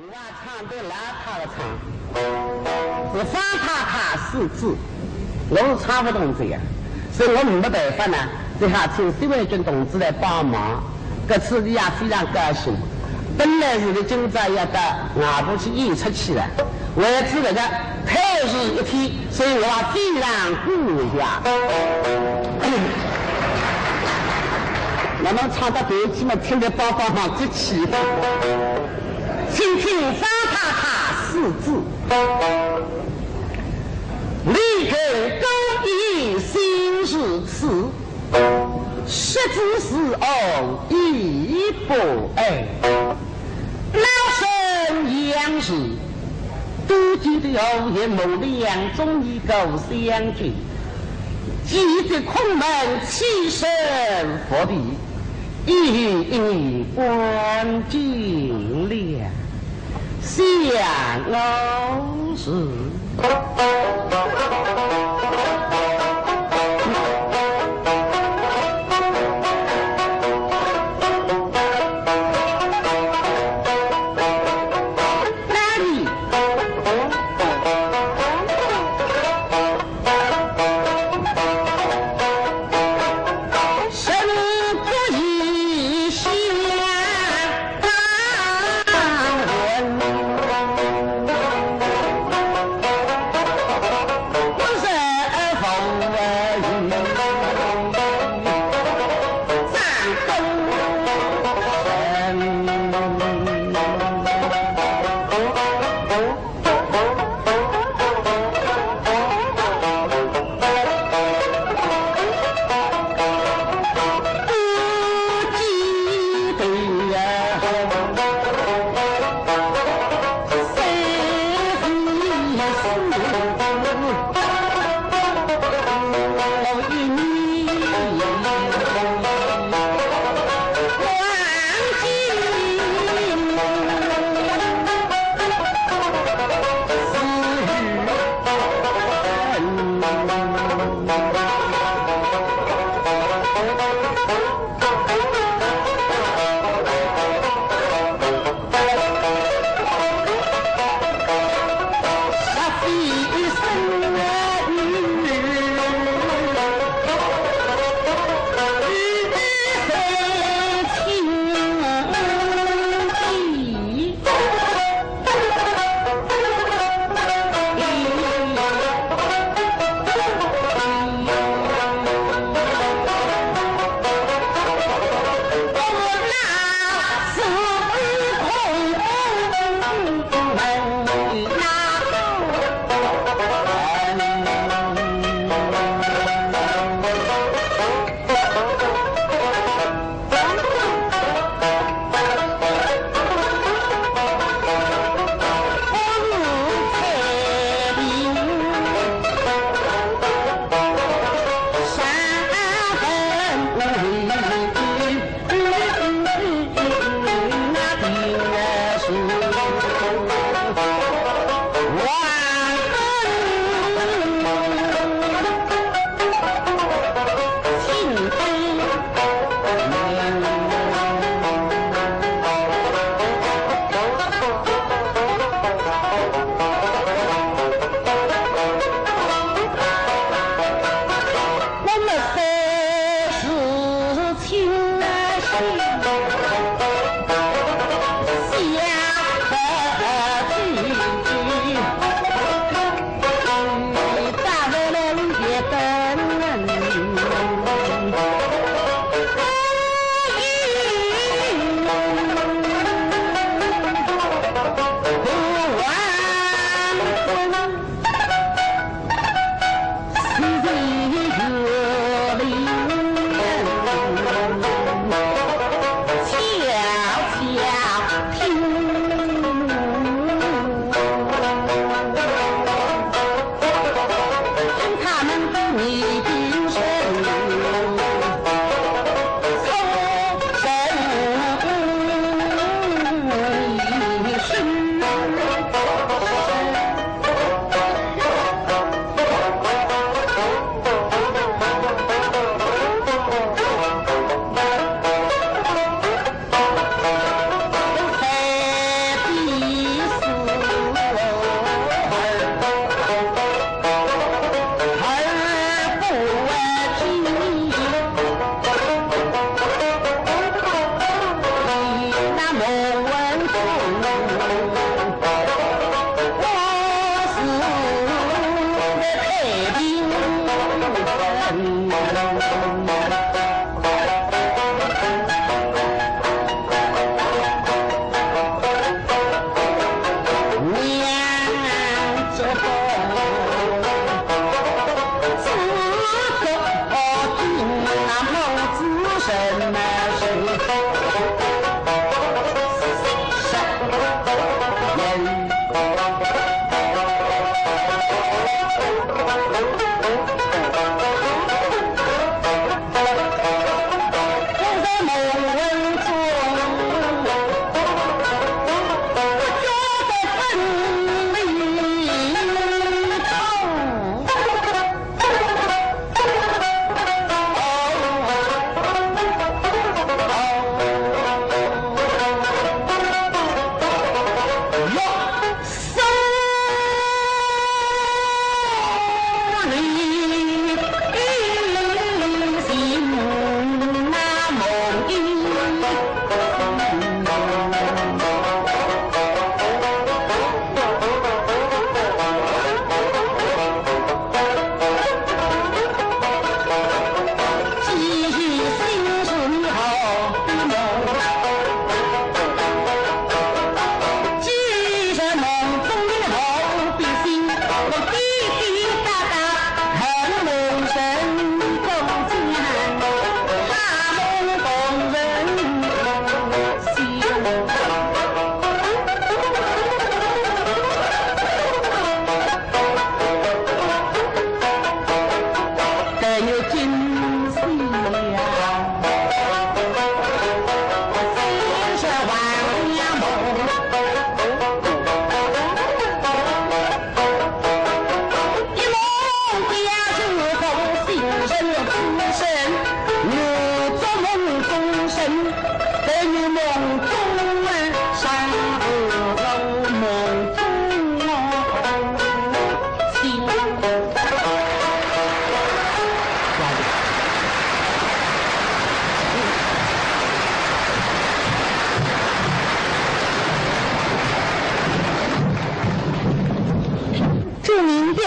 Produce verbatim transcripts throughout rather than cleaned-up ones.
我唱得老太太唱，是方太太四字，我是唱勿动这样，所以我没办法呢，只好请许వై军同志来帮忙。搿次伊也非常高兴，本来是今朝要到外婆去演出去了，为仔搿个推迟一天，所以我非常感谢。那么唱到头去嘛，听得帮帮忙，这气。 请听方太太四字。你看姑爷心如此，实在是恩义不爱。老身杨氏，多见的后也梦里中一个相见，既在空门栖身伏地， 一语一语关尽了，想我是。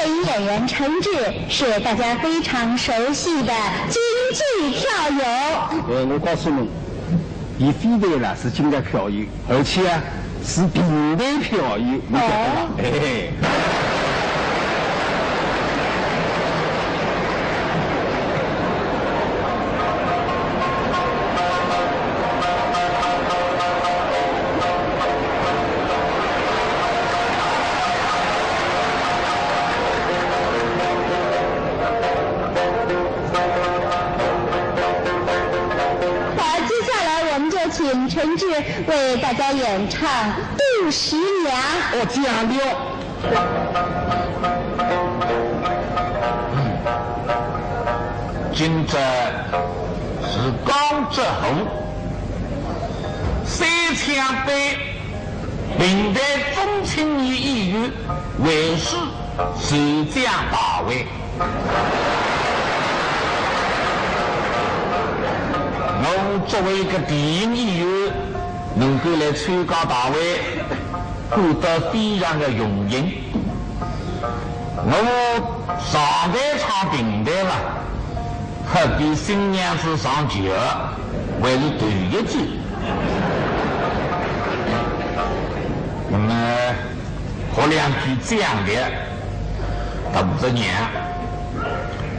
配音演员陈志是大家非常熟悉的京剧票友。哎，我告诉侬，伊非但啦是京剧票友，而且啊是评弹票友，侬晓得伐？哦。嘿嘿。 好，接下来我们就请陈志为大家演唱《杜十娘》。哦，这样的哦。今朝是江浙沪三枪杯评弹中青年演员会试首奖大会。我作为一个电影演员，能够来参加大会，感到非常的荣幸。我上台唱评弹了， 好比新娘子上轿，还是头一遭。那么，学两句这样的，大姑娘，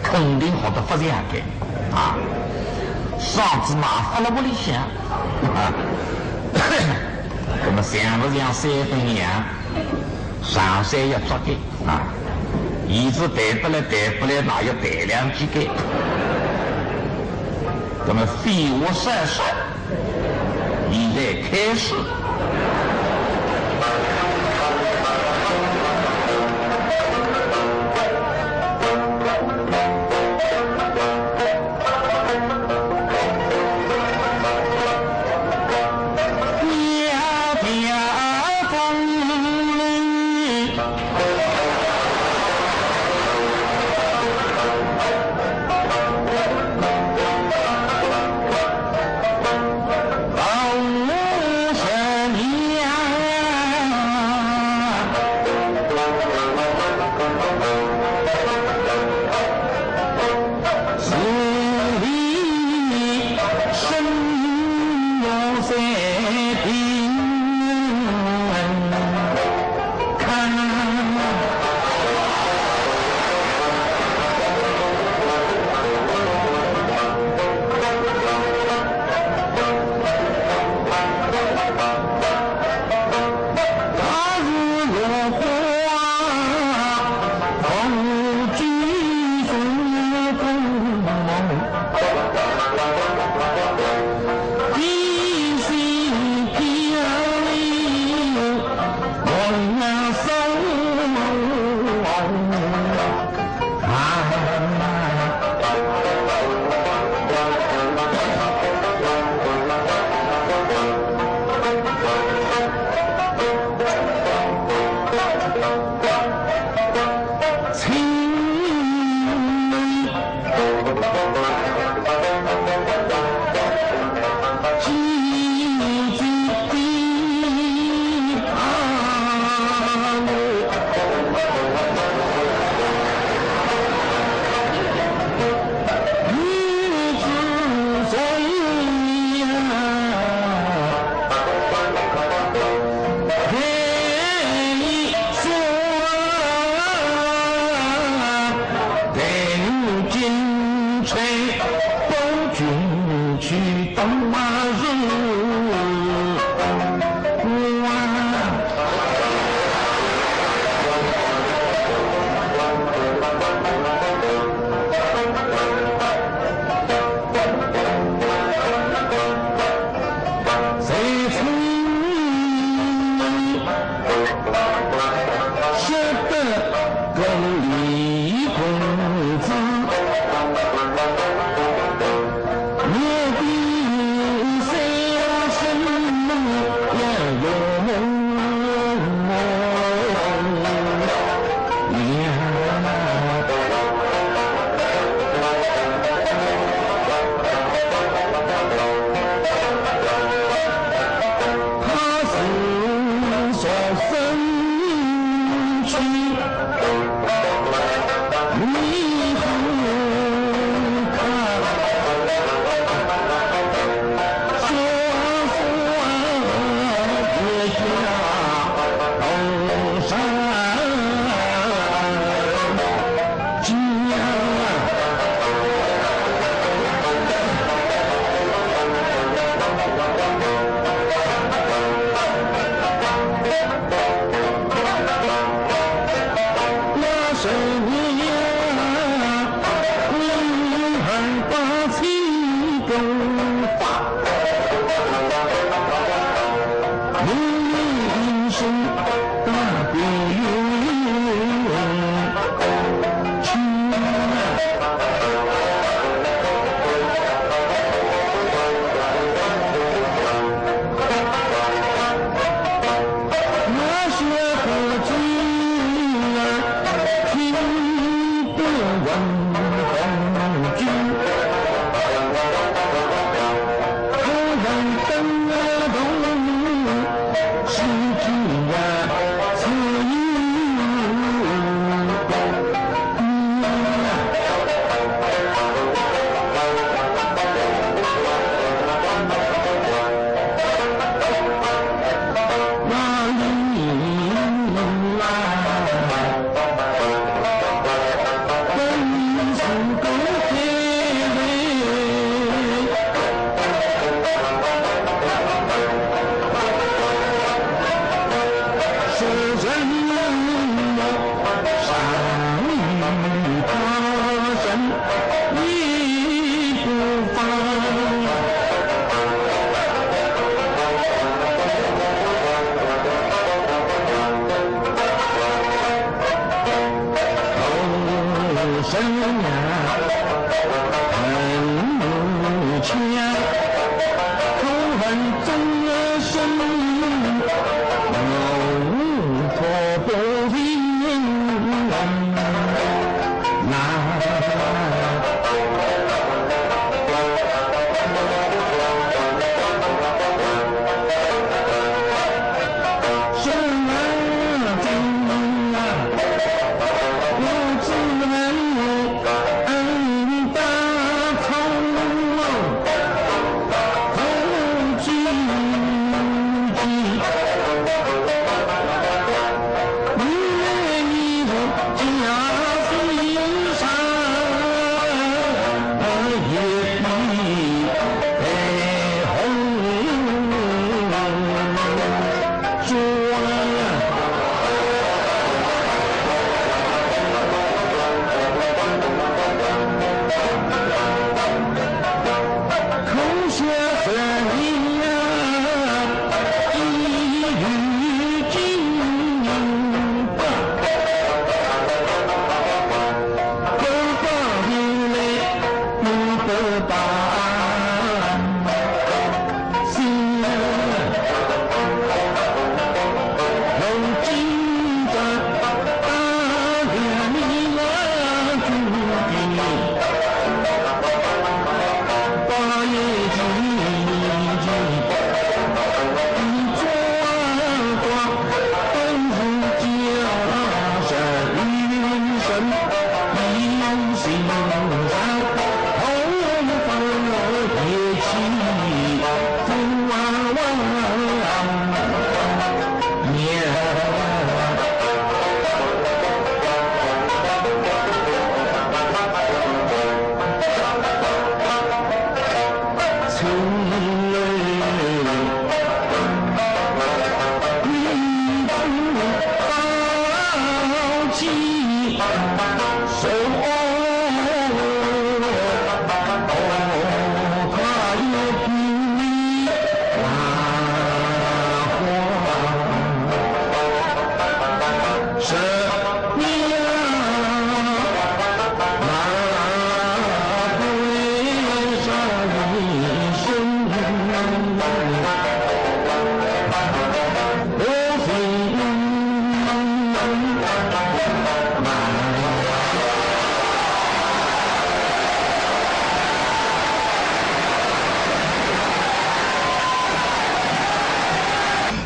肯定学得非常的啊，嗓子嘛发了屋里向。那么像不像三分一样？ 上山要捉鸡啊，一直弹不来，弹不来，那要弹两记鸡。那么废话少说，现在开始。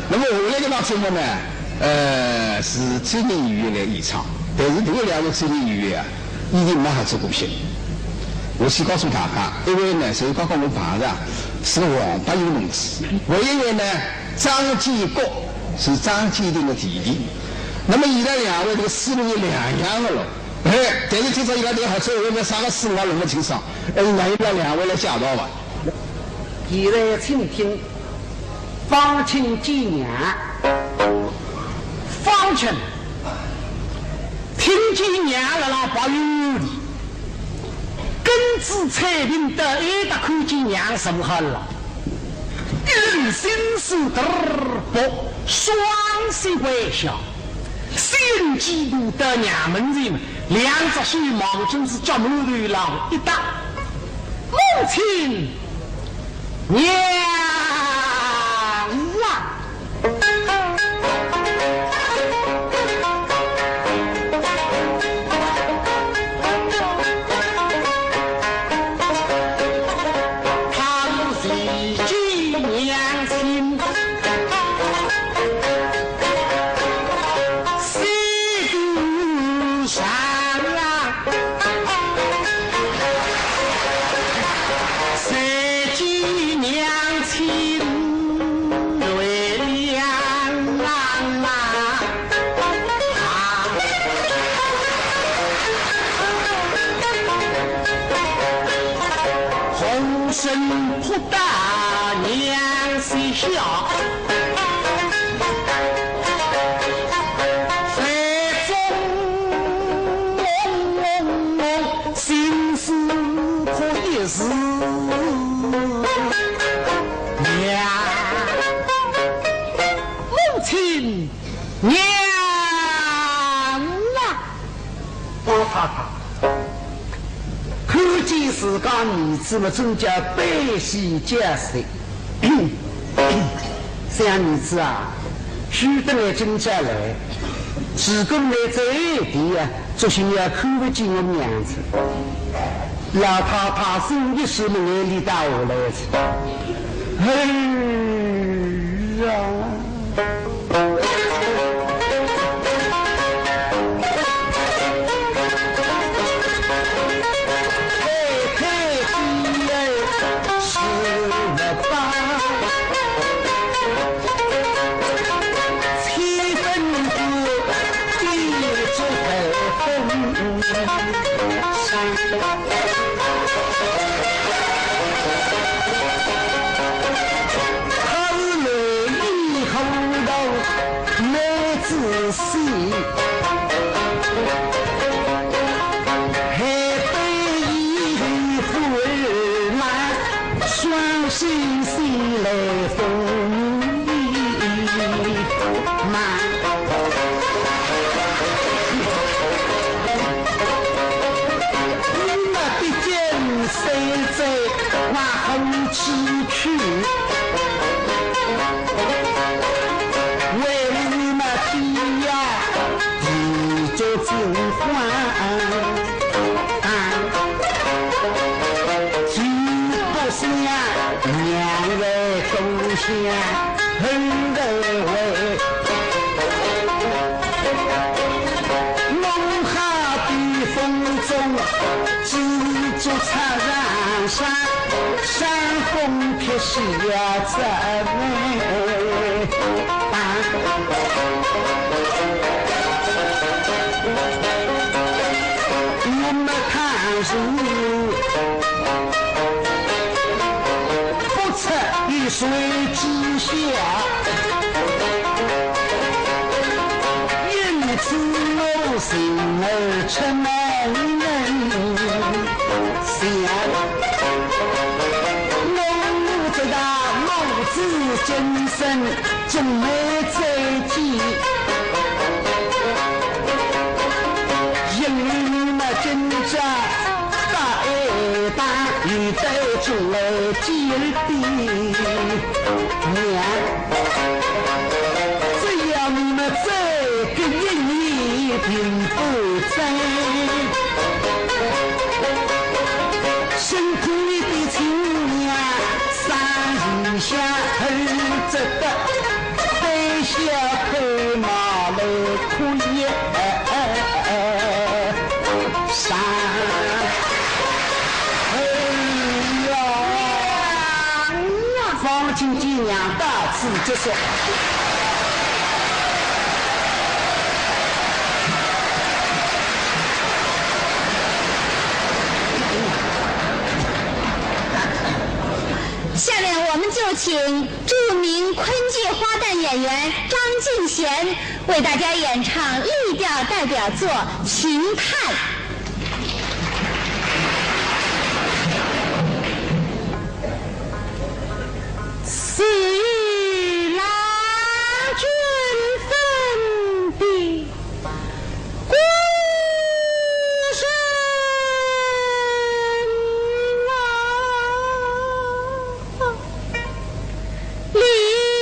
那么后来个那什么呢？呃，是专业演员来演唱，但是搿个两个专业演员啊，已经没合作过戏。我先告诉大家，因为呢，就是刚刚我碰着，是个王八友同志，还有一位呢，张继国，是张继廷的弟弟。那么现在两位这个思路是两样的了。哎，但是今朝伊拉这个合作，我们啥个思路也弄不清爽，哎，那伊拉两位来介绍吧。现在请听 方卿见娘。方卿听见娘辣辣跑远远里，跟仔采萍到埃搭看见娘坐好了，一阵心思嘚儿啵，双膝跪下，心急肚到娘门前，两只手望准仔脚馒头浪一搭，母亲， 娘啊！母亲，娘啊！ 老太太看见自家儿子么，真叫悲喜交集。想儿子啊，休得来今朝来，如果来这一点啊，作兴要看不见我娘子。老太太心里是么眼泪打下来子。哎呀！结束。下面我们就请著名昆剧花旦演员张敬贤为大家演唱历调代表作《秦汉》。 是老君分的官人啊，梨花落。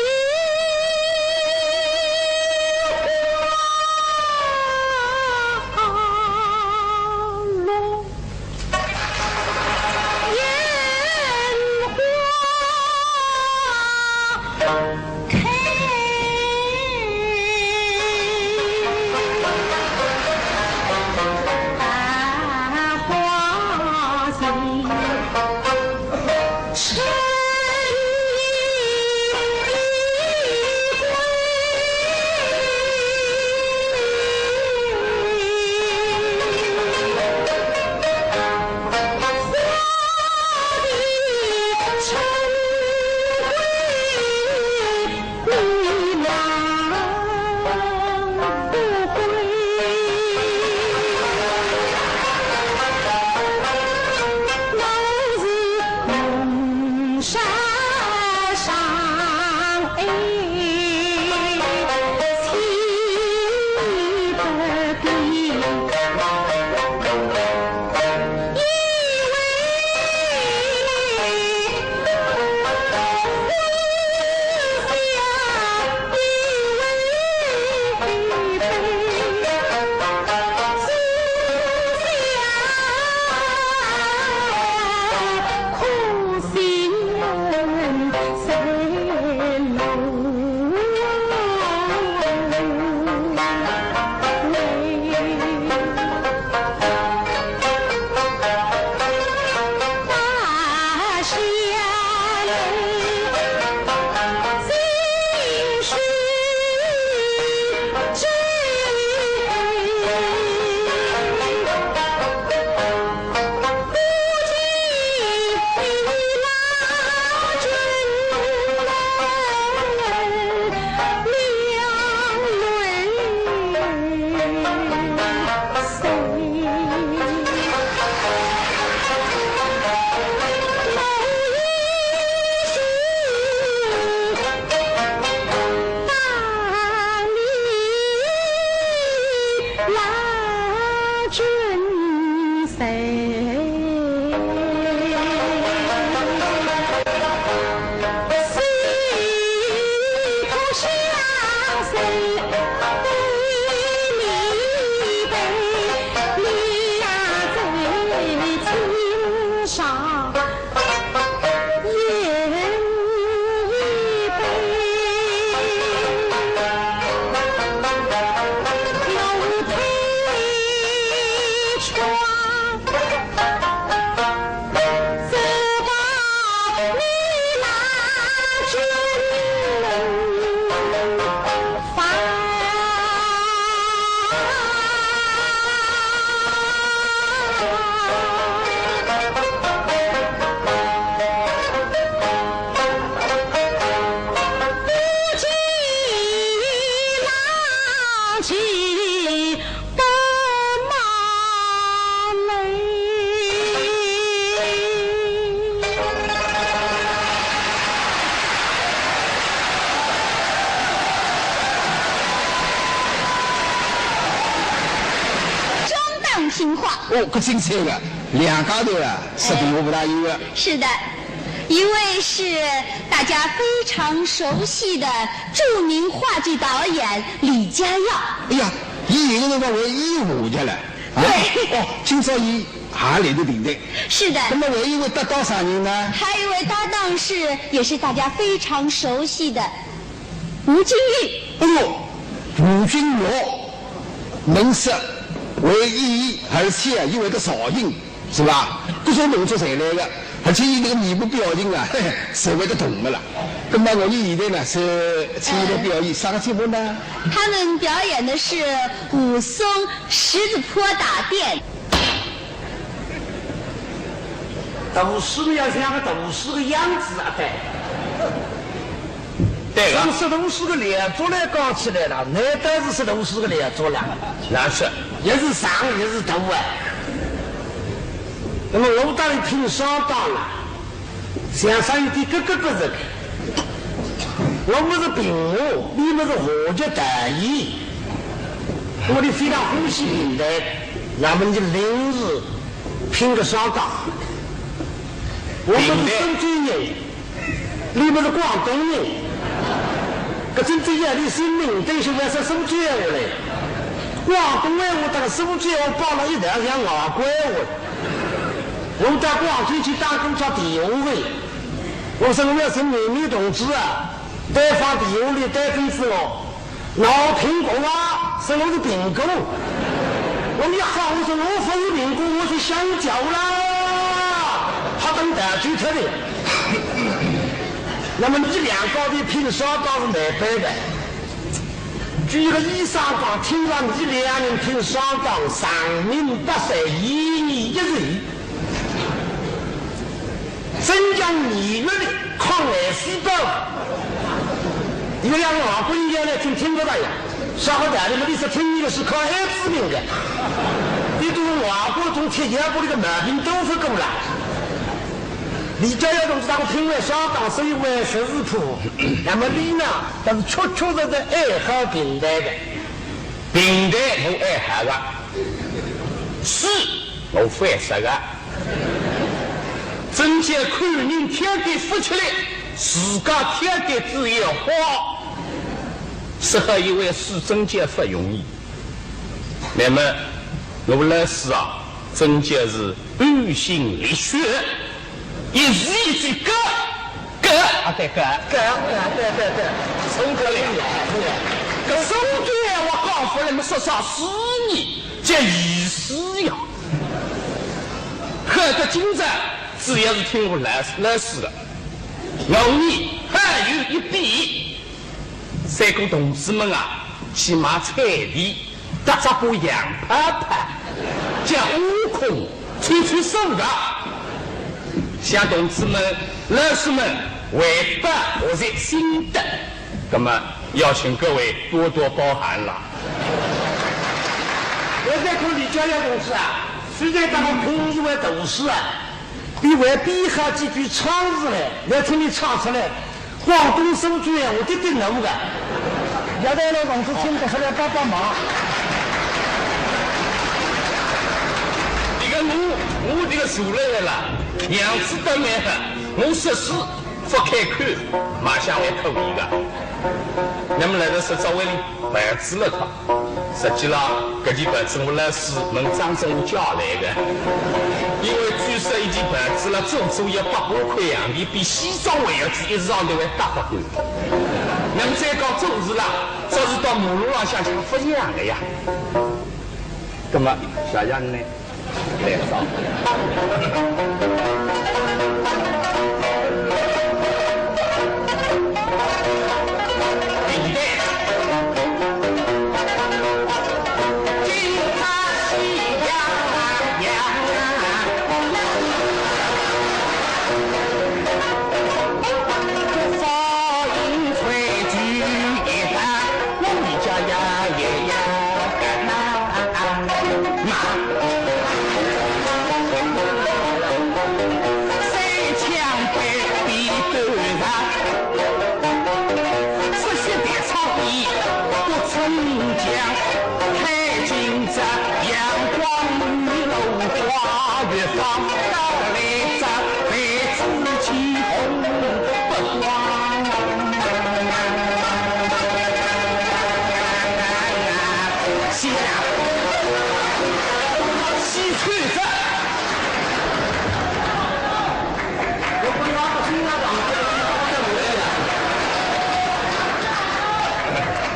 相当听话。哦，搿精彩个，两家头啊，水平我勿大有个。是的，一位是大家非常熟悉的著名话剧导演李嘉耀。哎呀，伊有个辰光还演话剧了。啊？对。哦，今朝伊也来得平台。是的。那么还有一位搭档啥人呢？还有一位搭档是，也是大家非常熟悉的 吴君玉。哎呦，吴君玉，能说会演，而且又会得造型，是吧？搿种动作侪来个。而且伊搿个面部表情啊，嘿嘿，侪会得动个啦。葛末我伲现在呢，是请伊来表演啥个节目呢？他们表演的是武松十字坡打店。读书要像个读书个样子啊，对。对个。从说读书个练作来讲起来了，难道是说读书个练作了？那是。也是长也是大啊。那么我搭伊拼双档了，像啥有点格格不入个。我么是评话，伊么是话剧导演。我搭伊非常欢喜评弹，那么伲临时拼个双档。我么是苏州人，伊么是广东人。搿真正要伊姓名，等于是要说苏州闲话嘞。广东闲话搭苏州闲话摆了一道像外国闲话。 我到广州去打工作电话会，我说我要寻某某同志啊，对方电话里对准仔我，那我评过啊，说我是评过。我一吓，我说我勿是评过，我是香蕉啦，吓得逃走脱了。那么伲两家头拼双档是难办个。 据个医生讲，听说伲两人拼双档，长命百岁，延年益寿。增强免疫力，抗癌细胞。伊拉两个外国人要来听，听勿大呀。啥个道理嘛？伊说听伊个是抗艾滋病个，伊都是外国种贴药，把伊个毛病都勿过了。李家耀同志搭我拼双档，所以我十字铺。那么伊呢，但是确确实实爱好评弹个。 评弹我爱好个，书我勿爱说个。真叫看人挑拣勿出来，自家挑拣仔要花。说好一回书真叫勿容易。那么我老师啊，真叫是呕心沥血。 一字一句，高，高，啊，对，高，高，高，对，对，对，冲出来。搿苏州闲话讲法来么，说啥诗呢，叫意思呀。好得今朝主要是听我老师，老师个，我呢还有一笔。 三个同志们啊，去买彩电，搭只把洋泡泡，叫挖空，吹吹手个。向同志们、老师们汇报学习心得，葛么邀请各位多多包涵啦。我再看李家耀同志啊，虽然搭我拼一回大书啊， 伊还编好几句唱词来，来听伊唱出来。广东苏州闲话滴滴弄个。现在老同志请勿出来帮帮忙。搿个我，我搿个素来了，样子倒蛮好，我说书勿开口，马上还可以个。那么来个说作为哩，白纸了他。 实际上，搿件袍子我老师问张仲华借来个，因为据说一件袍子了做做要八百块洋钿，比西装还要贵，一上头还搭八百。那么再讲做事啦，做事到马路浪向去勿一样个呀。葛么，谢谢呢。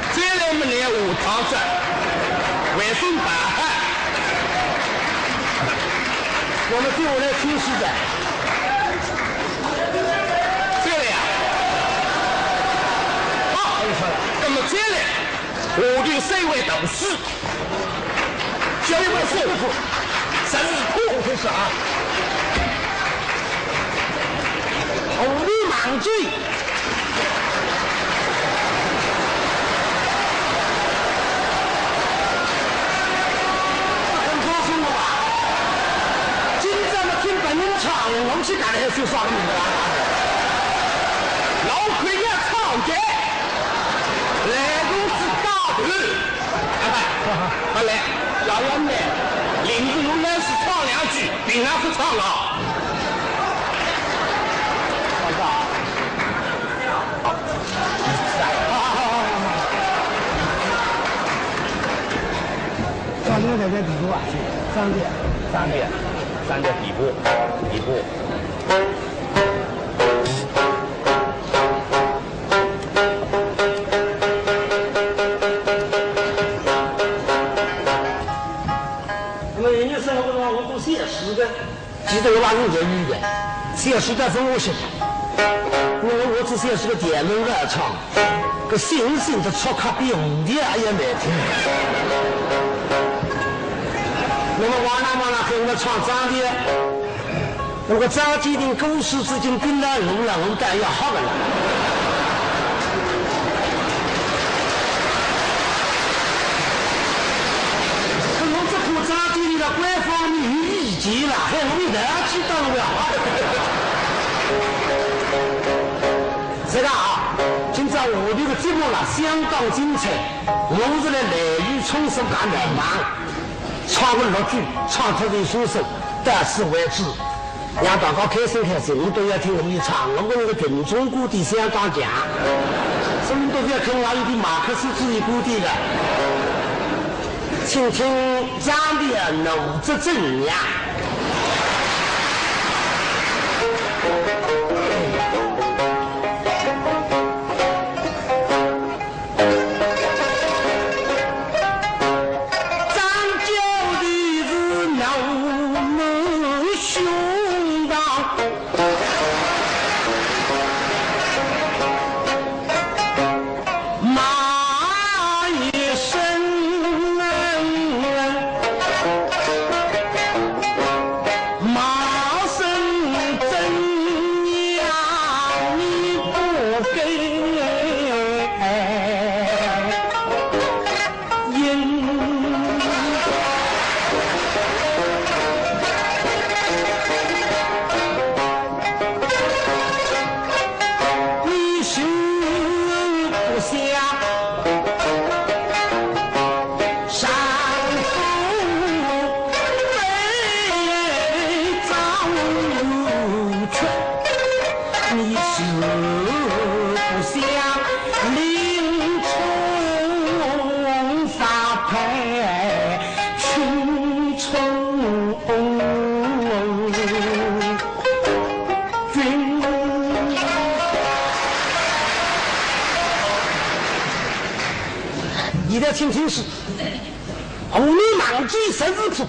再来么，来下趟子，还算办法。我们接下来听书的。下头三位大师，叫一位师傅，师傅。开始啊。红绿盲醉。不肯告诉我吧？今朝么听别人唱，我去干了还算啥个名堂啊？老鬼要唱的。 来公子大头。啊，来，老爷们，领着我老师唱两句，平常不唱了。张爹来个底部啊，张爹，张爹，张爹底部，底部。 那么人家生活中我做写诗的，其实我把人家语言，写诗在生活写的。因为我只写诗个电门外唱，个星星的触客比蝴蝶还要难听。那么往那往那跟我唱张爹。 那个张鉴庭故事至今跟到我了，我当然要好个了。可我这个张鉴庭的官方语意见了，还没得去到了。这个啊，今朝下头个节目了，相当精彩，我是来来与冲是干难忙。 唱个六句，唱脱个松手，到此为止。让大家开心开心，我都要听我一唱，我个人个群众观点相当强，所以都不要看我有点马克思主义观点的。请听张爹怒则怎样。 张鉴庭是怒目胸膛，骂一声，骂声怎样你不给。 现在听听是，红楼梦最神谱，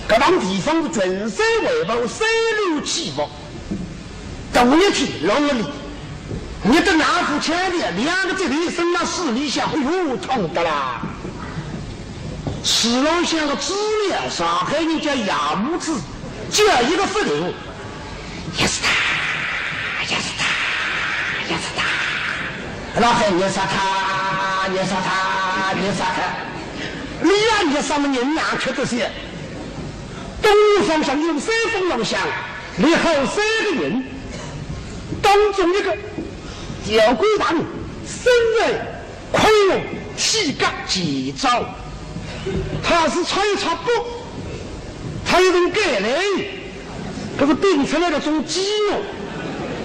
搿帮地方是群山环抱，山峦起伏。 大热天，落雨里，热得哪副腔调，两个脚头伸到水里向，哎哟，痛得啦！水浪向个知了，上海人叫野母子，叫一个不停，热死他，热死他，热死他，老喊热死他，热死他，热死他。你啊，热死么人哪吃得消？东南方向有山峰浪向， 立好三个人，当中一个条款大人，身材魁梧，体格健壮，他是穿一穿布，他有人给嘞，搿个顶出来搿种肌肉，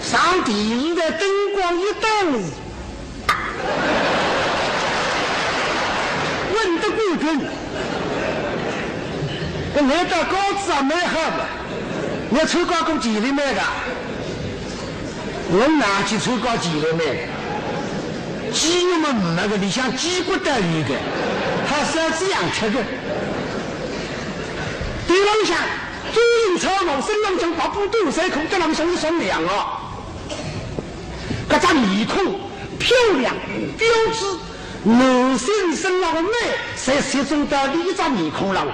上电视台灯光一打， 稳得冠军。搿来到高子也蛮好嘛，你参加过健力美个？我哪去参加健力美？肌肉嘛没个，里向肌骨倒有个，他是要这样吃个。对浪向，朱云超毛身浪向白布短衫裤，搿浪向一双凉啊。搿张面孔漂亮标致，男性身浪个美，侪集中到俚一张面孔浪，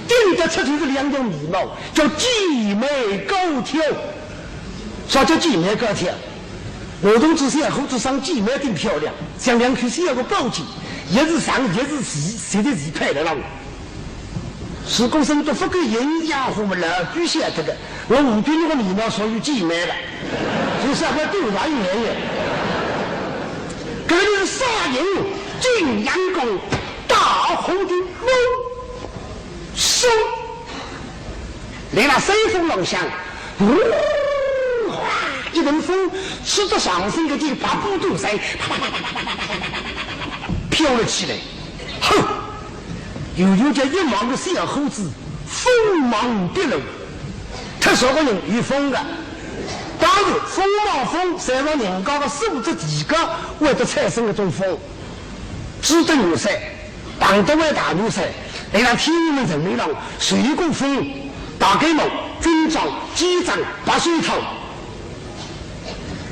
顶得出就是两条眉毛，叫鸡眉高挑。啥叫鸡眉高挑？男同志小伙子生鸡眉顶漂亮，像两口小个宝剑，一时长，一时细，实在是配得上。 如果生得勿够营养，我们老鬼晓得个，我吴斌那个眉毛属于鸡眉了，就是要多大一眼眼。搿个是啥人？景阳冈大红的龙松，来了山峰浪向，呜，一阵风，吹得上身个地爬不动山，啪啪啪啪啪啪啪啪啪啪啪飘了起来。 哼，有有叫一望个小伙子，锋芒毕露，忒少个人有风个。当然，风望风，侪让人家个素质提高，会得产生搿种风。知得元帅，唐德怀大元帅，来到天安门城楼浪，受过风，大盖帽、军装、肩章、白手套。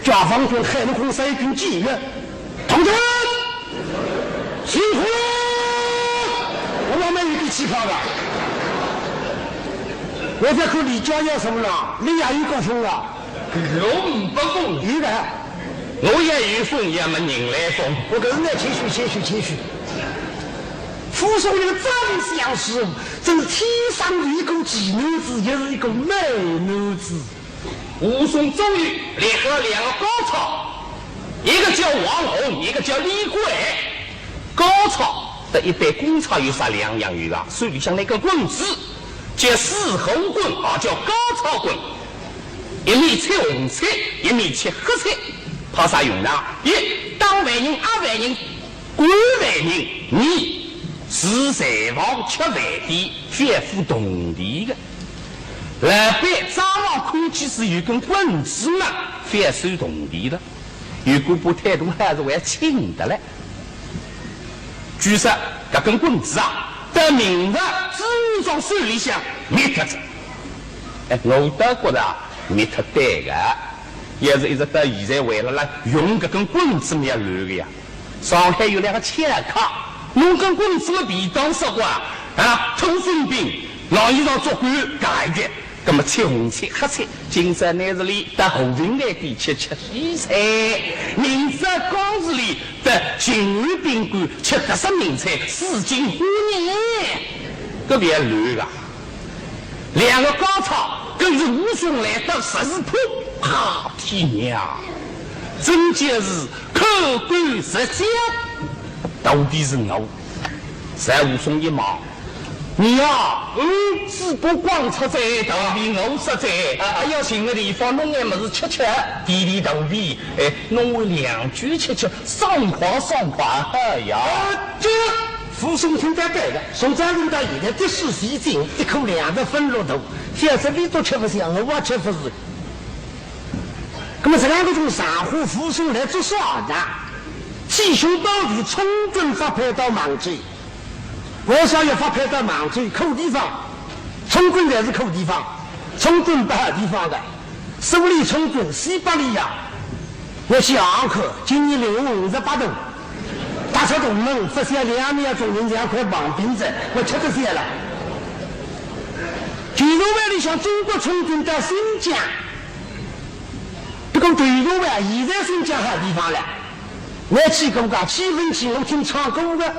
解放军海陆空三军纪律，同志们，辛苦了！我们没有地气跑的。我在看李家要什么了？你也有高峰啊？我不风，有的。我也有风，也没人来风。我跟人家谦虚，谦虚，谦虚。武松这个长相是，真是天生一个奇男子，也是一个美男子。 武松左右立好两个高差，一个叫王洪，一个叫李贵。高差搭一般公差有啥两样？有啊，手里向拿根棍子，叫狮吼棍，也叫高差棍。一面切红菜，一面切黑菜，派啥用场？一，打犯人、压犯人， 管犯人，二是站房吃饭店，勿付铜钿个。老板账房看见是有根棍子嘛，勿收铜钿了。有个把态度还是会请得来。据说搿根棍子啊，到明朝朱元璋手里向灭脱哉。哎，我倒觉着啊，灭脱对个。要是一直到现在还辣辣用搿根棍子，蛮要乱个呀。 上海有两个刺客，弄根棍子辣便当说过啊，啊，偷分饼，老衣裳做官干的，那么吃红吃黑吃，今朝拿着伊到和平饭店吃吃西餐，明朝讲是伊到静安宾馆吃特色名菜四季花年，搿勿要乱个。 两个高差跟着武松来到十字坡，啊，天娘，真叫是口干舌燥，肚皮是饿。在武松一望，娘啊，嗯，嘴巴光出哉，肚皮饿煞哉，啊，要寻个地方弄眼物事吃吃，垫垫肚皮，哎，弄碗凉酒吃吃，爽快爽快，哎呀。啊，这 武松听得对个，从早晨到现在，的士前进，一口粮食分落肚，反正伊都吃勿消，我也吃勿消。那么这两个钟上火，武松来做啥呢？鸡胸包肚，充军发配到孟州。为啥要发配到孟州？苦地方，充军才是苦地方，充军勿好地方个。 苏联充军西伯利亚，我去上课，今年零五十八度，踏出大门，发现两面中人像块棒冰子，我吃得消了。全社会里向中国充军到新疆，不过全社会啊，现在新疆好地方了。我去过个，气氛去，我听唱歌个。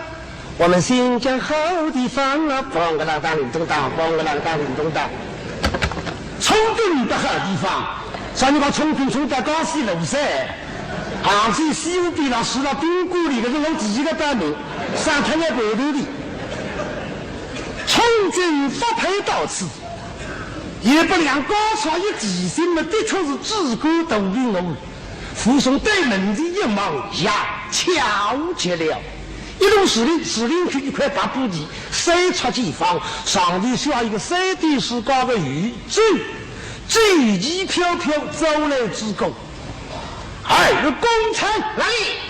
我们新疆好地方啊，嘣个啷当，叮咚当，嘣个啷当，叮咚当。充军的好地方，啥人讲充军充到江西崂山，杭州西湖边浪住了宾馆里，搿是我第一个报名，上趟要排队的。充军发配到此，也不良高超一提醒嘛，的确是至高头的我。 武松对门前一望，呀，巧极了。一路是林，是林区一块白布地，三尺见方，上头写一个三点水高个宇宙，舟旗飘飘，朝来之歌。二公差来，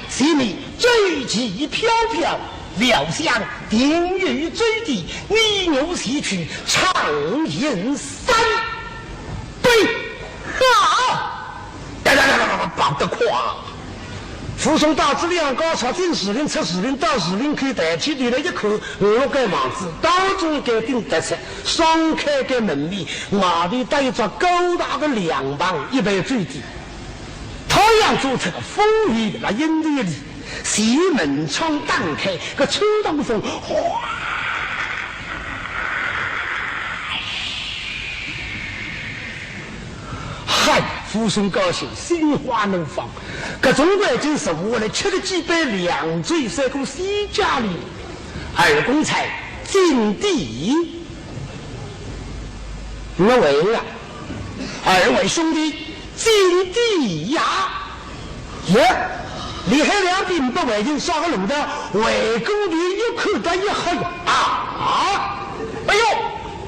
前面舟旗飘飘，料想定有舟底，你我前去畅饮三杯。好。 哒哒哒哒哒，跑得快。武松带仔两家差进树林，出树林到树林口，抬起头来一看，五六间房子，当中一间顶突出，双开间门面，外头搭一只高大的凉棚，一爿酒店。太阳照出个风雨辣阴头里，前门窗打开，个秋冬风哗嗨，武松高兴，心花怒放。搿种环境是我来吃了几杯凉酒，赛过西家里。二公差，进地。我回了，二位兄弟，进地呀。 耶，里向两边没外人啥个路的，回过头一看，他一吓呀，啊！哎呦，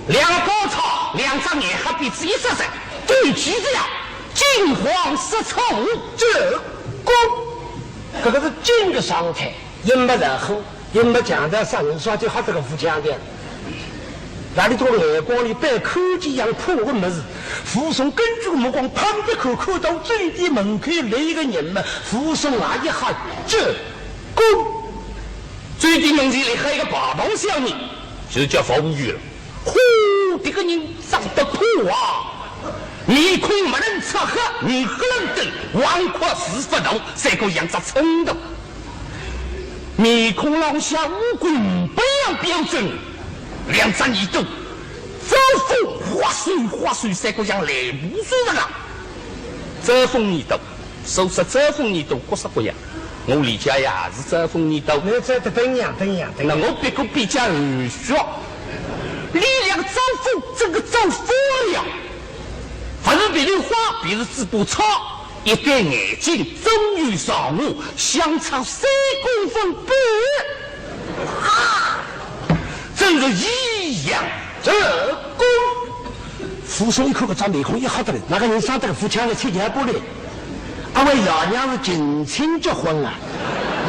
两个高差，两只眼瞎鼻子一只直，对齐着呀，惊慌失措。这个，搿个是真个状态，也没然后，也没强调啥人说就好这个副腔调。 哪里个眼光里，白看见样破个物事。武松跟住目光，旁边看，看到酒店门口来一个人嘛，武松啊一吓，这，滚！酒店门前来还一个排堂小人，就叫服务员了。呼，这个人长得破啊，面孔没能擦黑，面黑能登，横阔似发头，赛过像只秤砣。 面孔浪向五官不一样标准，两只耳朵，招风花水花水，赛过像烂布子那个。招风耳朵，所说招风耳朵各式各样，我理解呀是招风耳朵。那这得等样，等样，等样。那我别个比较耳熟，你两个招风，这个招风了呀，不是别人花，别是嘴巴长。 一对眼睛，中有上下，相差三公分半。啊，真是一样这功。武松一看搿张面孔一吓得来，哪个人生得个副腔调七情八烈？阿为爷娘是近亲结婚啊，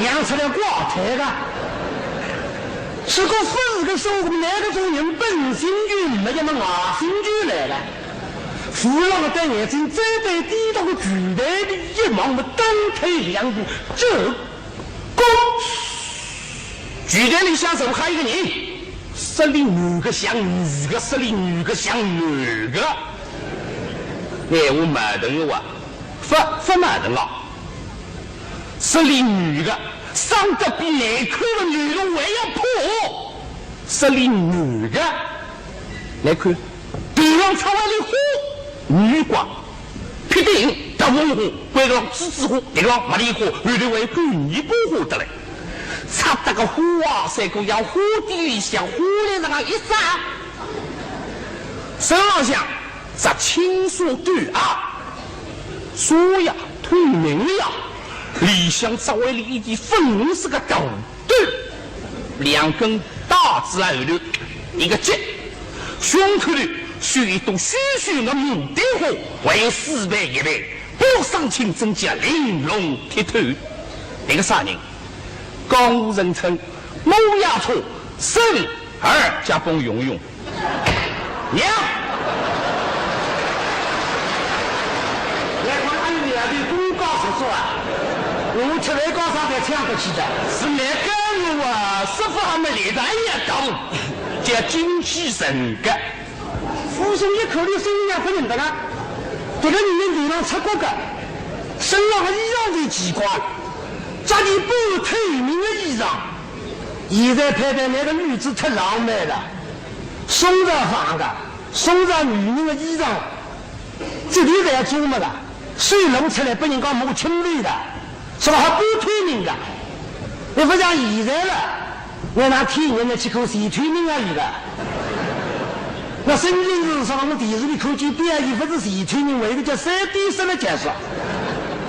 养出来怪胎个。如果勿是个说，我们那个种人本性就没，要么外性就来了。 武松个对眼睛再对低头个巨台里一望，么当退两步，这个。巨台里向坐好一个人，说俚男个像女个，说俚女个像男个。闲话矛盾个哇，勿，勿矛盾啊。说俚女个，生得比难看个女个还要破。说俚男个，来看，头浪插歪里花，女个，鼻顶大红花，背浪栀子花，鼻浪茉莉花，后头还有狗尾巴花得来。插得个花啊，赛过像花店里向花篮子浪一扎。身浪向着青纱短袄，纱呀，透明个呀，里向着歪里一件粉红色个大 短，两根带子后头一个结，胸口头绣一朵血血个牡丹花，还有四瓣一瓣，八落生青，真叫玲珑剔透。搿个啥人？江湖人称母夜叉，生儿脚帮用用。 娘！来看俺娘的功高十足啊！我吃饭高上台抢得起的。是来干我啊，师傅还没来的，哎呀，懂，叫精气神个。武松一看，俚身浪勿认得了，这个人头浪插角个，身浪个衣裳最奇怪，着件半透明个衣裳。现在拍拍那个女子太浪漫了。 宋朝仿个，宋朝女人个衣裳，这里侪做么个，手露出来拨人家摸清头个，说还半透明个，也勿像现在了，拿㑚天眼呢去看全透明啊有个。那深圳是啥？我电视里看见表演，勿是全透明，为个叫三D设备解说。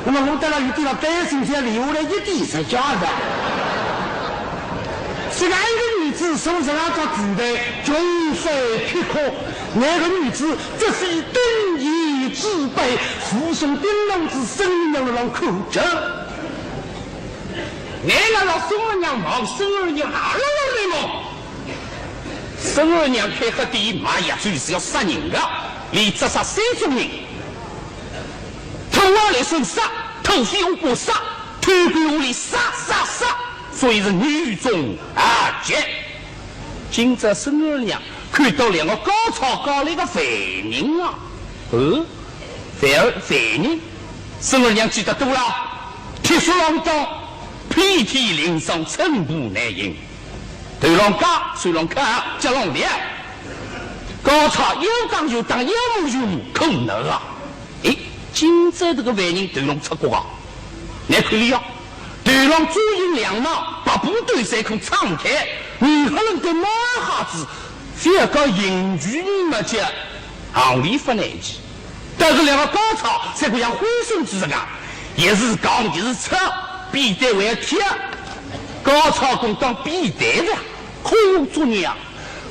那么我到了有点了担心，这样留下来一点是假的。 这个一个女子手上拿着纸袋，穷山僻壤，那个女子这是登门之辈，武松盯牢仔身浪浪看着。那个老孙儿娘望孙儿娘阿拉来么？孙儿娘开黑店卖药酒是要杀人的，连着杀三种人。 偷啊来生杀，偷飞乌龟杀，推扳屋里杀杀杀，所以是女中豪杰。今朝孙二娘看到两个高差高来个犯人啊，呃，犯儿犯人，孙二娘记得多了，铁索浪当，遍体鳞伤，寸步难行。头浪高，手浪铐，脚浪蹩，高差要讲就打，要摸就摸，可能啊！哎，今朝这个犯人头浪出角啊，难看哩啊！头浪遮形两帽，白布头衫裤撑开，泥黑人个毛鞋子，覅讲刑具呢嘛，叫行李勿难记。 但是两个高差，像个像灰孙子实梗，也是讲也是吵，扁担还要挑。高差工当扁担着，可有作孽啊！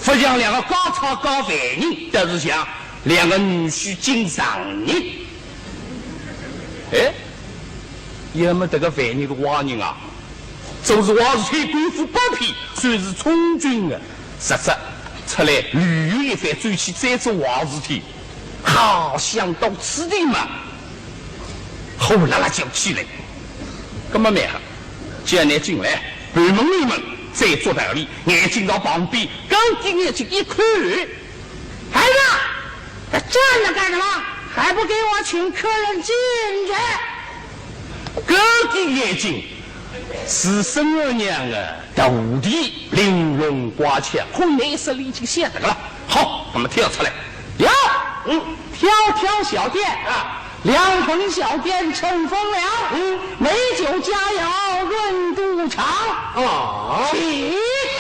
勿像两个高差高犯人，但是像两个女婿进上人。哎，要么这个犯人个坏人啊，做是坏事体，官府包庇，算是充军的，实质出来旅游一番，转去再做坏事体。 好，想到此地嘛，火辣辣叫起来。那么蛮好，叫倷进来，半问一问，再作道理，眼睛朝旁边，高低眼睛一看，孩子，站着干什么？还不给我请客人进去？高低眼睛，是孙二娘的徒弟玲珑乖巧，可能是已经晓得了。好，那么跳出来。 呀，嗯，挑挑小店啊，凉粉小店乘风凉，嗯，美酒佳肴润肚肠。啊，请。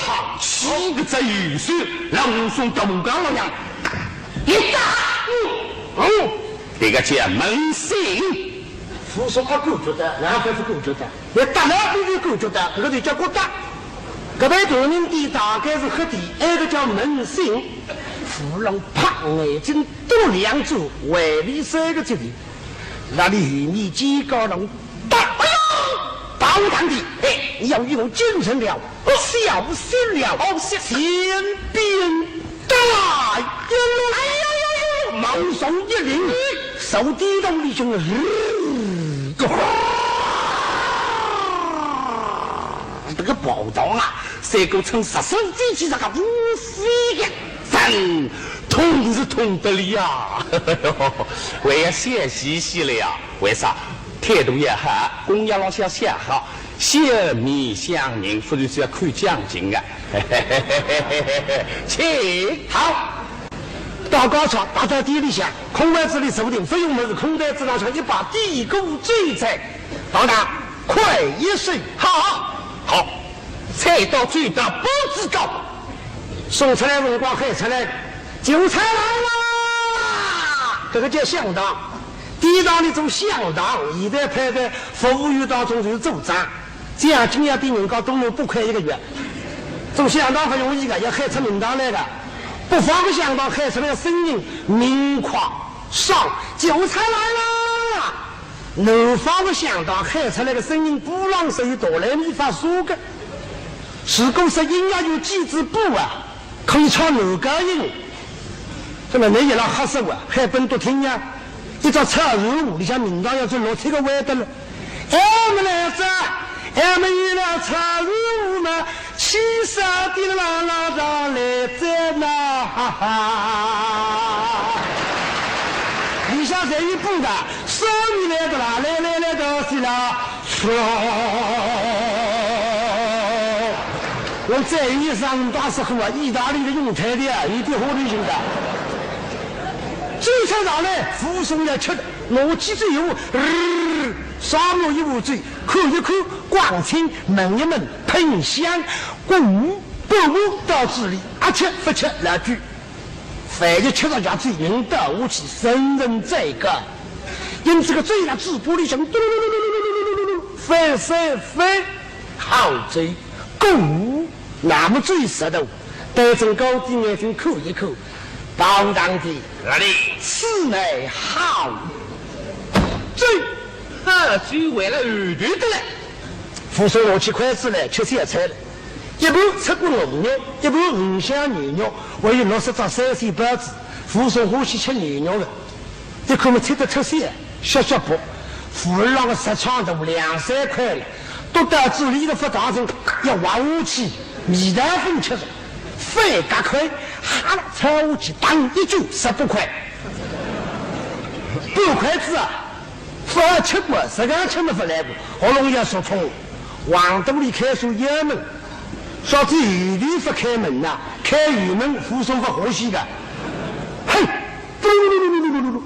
好，七个字有数，让武松大步刚了样，一打，嗯，哦，这个叫门生。武松阿感觉得，哪还不感觉得？ 一打老虎就感觉到，搿个就叫骨打。搿爿大人店大概是黑店，埃个叫门生。武松啪眼睛多两转，回避三个字头，那里后面肩胛浪打，哎呦，大堂的，哎，你要有精神了，小心了，哦，小心。 鞭打呀！哎呦呦呦呦！武松一拎，手提到里向，呃，这个宝刀啊，赛过乘十升飞机这个无飞的，真痛是痛得哩呀！我也笑嘻嘻了呀，为啥？ 态度也好，功夫浪向也好，笑面相迎，勿然是要看将军啊。请。好，到高差，踏到店里向，空台子里坐定，勿用么事，空台子浪向一把底鼓酒菜，当当，快一收。好，好，菜到酒到，包子到。送出来辰光喊出来，酒菜来了，这个叫响档。 典当里做响档，现在派在服务员当中就是组长，这样敬业点人家都能多开一个月。做响档勿容易个，要喊出名堂来个。北方个响档喊出来个声音明快爽，酒菜来了。南方个响档喊出来个声音波浪是有哆来咪发嗦个。如果说音乐有几支部啊， 可以唱男高音。那么倷一拉黑色啊，喊本笃听呀，一只草船舞里向名堂要做六七个弯的了。哎，我们来着，哎，我们一拉草船舞嘛，七十的啦啦啦来着呐，哈哈。里向侪有本的，少年来的啦，来来来的是啦。 我再有一双大石虎啊，意大利的用材料啊，一点好的用的。酒菜上来，武松要吃的，拿起酒壶，呃，上面一壶酒，看一看，光清，闻一闻，喷香，滚，不过到这里，阿吃不吃，来句。 饭一吃上下去，人倒下去，神神在个。因此个嘴啦，嘴巴里向嘟噜噜噜噜噜噜噜噜噜噜，翻翻翻，好酒，滚，那么醉舌头，对准高低眼睛看一看，包上的，哪里？此乃好酒，好酒为了后头的了。武松拿起筷子来吃小菜了。 一盘出锅鹅肉，一盘五香牛肉，还有六十只三鲜包子。武松欢喜吃牛肉的，一口么吃得出鲜，削削薄。武二郎个十寸大两三块了，都到嘴里头勿当心，要滑下去，味道分吃了，翻个开，哈了，抄下去，当一句十八块，半筷子啊，勿吃过，实梗吃么勿来过，喉咙也说痛，往肚里开出药门，说这有地方开门呐，开油门，武松勿欢喜个，嘿，嘟噜噜噜噜噜噜噜。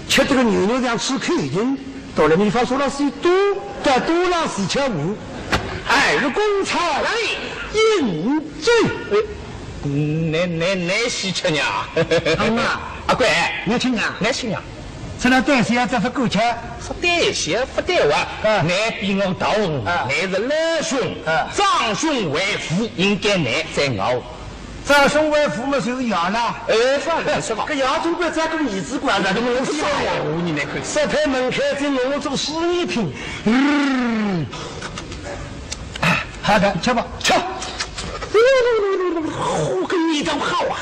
吃这个牛肉像吃口音，到了地方说了是多，但多了是吃无。哎，是公差来饮酒。哎，你你你是吃呀？嗯啊。阿贵，你吃呀？你吃呀？吃了对些，这是够吃。是对些，不对哇。啊。你比我大，啊。你是老兄，啊。长兄为父，应该你在我。 长兄为父嘛，就是爷了。哎，是啊，是啊。搿爷总归照顾儿子管的，搿么能是啥呀？哎，我你那个，三拍门开进，我做生意品。嗯，好的，吃吧，吃。我跟你都好啊。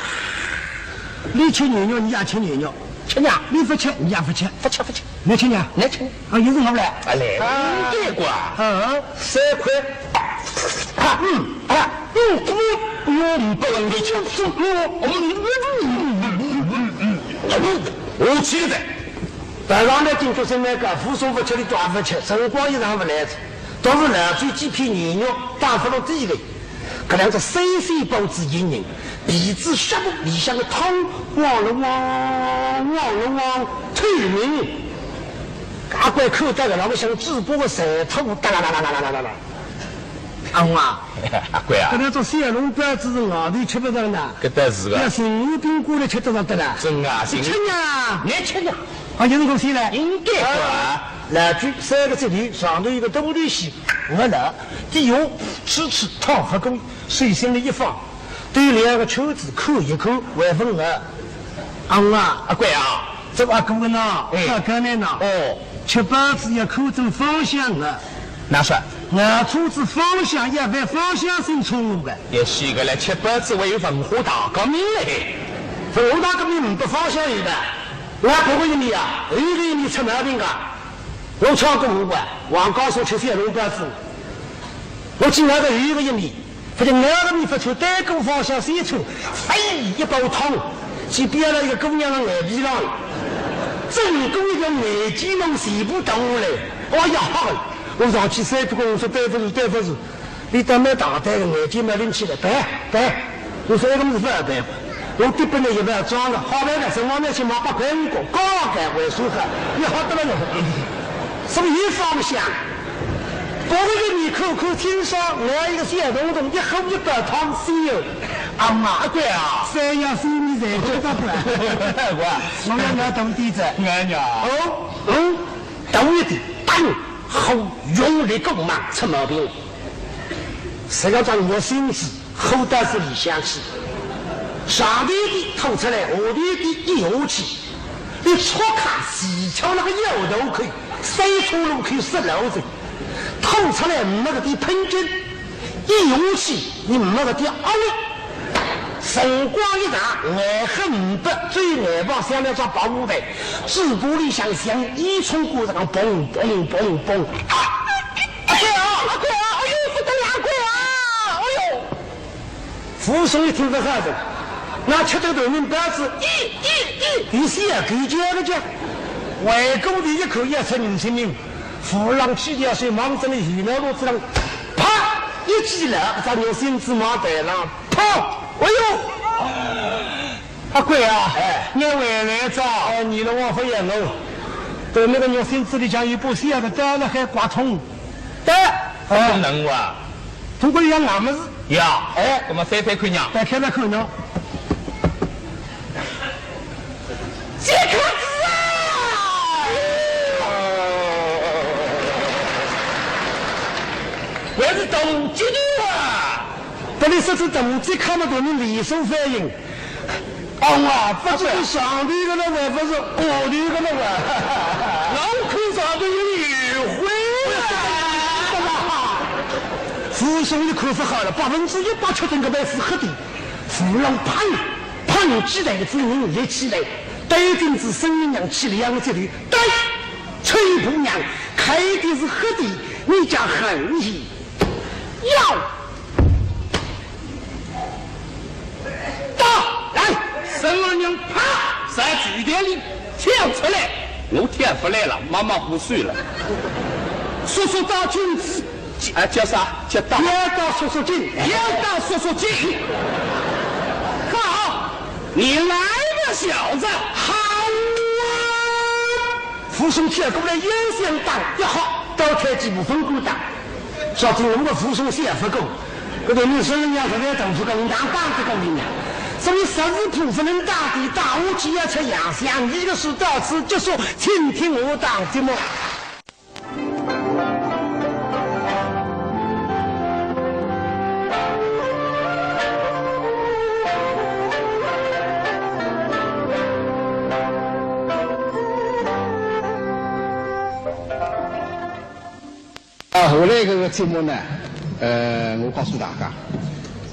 你吃牛肉，你也吃牛肉。吃呀。你不吃，你也不吃。不吃，不吃。你吃呀？你吃。啊，也是我来。哎嘞，啊。你这个啊。嗯。三块。啊，嗯，啊，嗯，嗯，嗯，不能理解。嗯，嗯，嗯，嗯，嗯，嗯，嗯，嗯，我去的。白狼的进去是那个武松不吃的抓不吃，辰光一长不来了，都是老酒几片牛肉，打发了地里。搿两只三鲜包子一人，皮子下部里向个汤，汪了汪，汪了汪，透明。阿怪口袋个，那么像嘴巴个舌头，哒啦啦啦啦啦啦啦啦。 阿红啊，阿贵啊，搿能做小笼包子是外头吃勿着呢，搿倒是个。要神经病过来吃得着的啦。真啊，神经。吃呀，你吃呀。啊，有辰光谁来？应该啊。老酒三个指头，上头一个大头须，我了，底下吃吃讨勿过，手心里一放，对两个圈子看一看，还问我。阿红啊，阿贵啊，这阿哥呢？哎。阿哥呢？哦。吃包子要看准方向啊。 哪说？我车子方向要按方向性冲路的。也是个嘞，吃包子还有文化大革命嘞。文化大革命没方向有的，我婆婆一米啊，有一个一米出毛病啊。我唱过舞啊，往高速吃小笼包子，我进来个有一个一米，发现我个米发出对过方向先出，飞一包汤，去标了一个姑娘的眼皮上，整个一个眼睛能全部动下来，哎呀，好了。 我上去三鞠躬，我说对不住，对不住。你倒蛮大胆的，眼睛蛮灵起来，别，别。我说这个是不要别，我底本来也不要装了，好来了，辰光呢，先买八块五角，刚刚改回收好，你好得了。什么一方向？我这个你口口清爽，我一个小东东，一口一包汤水哦。阿妈，阿贵啊，三样水你才知道不？我，我要拿东底子。我呀。哦，嗯。 大一点，当，好用力过猛，出毛病了。实际上我身子好到是里向去，上头一点吐出来，下头一点一下去，你戳开，齐巧那个腰头口，三岔路口塞牢着，吐出来没个地喷进，一下去，你没个地压力。 辰光一长，眼黑不，最眼望像两只白舞台，嘴巴里向像烟囱管子样嘣嘣嘣嘣。啊！阿贵啊，阿贵啊，哎呦，不得了，阿贵啊，哎呦！武松一听不好的，那吃的头名包子，咦咦咦，你是要狗叫个叫？回过头一看，也是人清明。武二郎起条手望着里后脑壳子上，啪一记了，把牛心子往台上 砰！哎呦！阿贵啊，哎。你回来早。哎，你的王法也我。对，那个肉心子里向有把小的刀了，还刮痛。刀？哎。能啊？通过要硬么事？呀，哎。那么翻翻看呀。再看看呢？ 这个字啊！还是动脚的啊！不，你说是动脚，看不懂你连锁反应。哦啊，不是上头个了，还不是下头个了啊？我看上头有误会啊！武松一看不好了，百分之一百确定搿爿是黑的。武二郎砰！ 碰击台子人立起来，对准仔孙银娘气两个节头，对，出狗婆娘，开的是黑的，你家恨意要到来。孙二娘啪，在酒店里跳出来，我跳不来了，马马虎虎了。叔叔照镜子，啊，叫啥？叫大。要照叔叔镜。要照叔叔镜。好，你来吧，小子。好啊。 武松跳过来，腰相打，要好，倒退几步，勿敢打。小弟，我们的武松是也勿够，搿个女生人家特别等出个，人家打这个人家，所以实在不能打的，打下去要吃洋相。你的事到此结束，请听我打的么。 啊，后来搿个节目呢，呃，我告诉大家，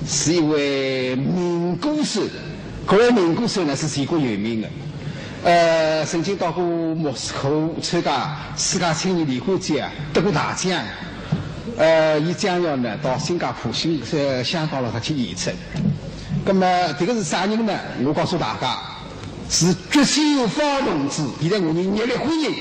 是一位民歌手，搿位民歌手呢是全国有名的，呃，曾经到过莫斯科参加世界青年联欢节啊，得过大奖。呃，伊将要呢到新加坡、新，呃，香港了，他去演出。那么这个是啥人呢？我告诉大家， 是觉醒有方同志，现在我们热烈欢迎。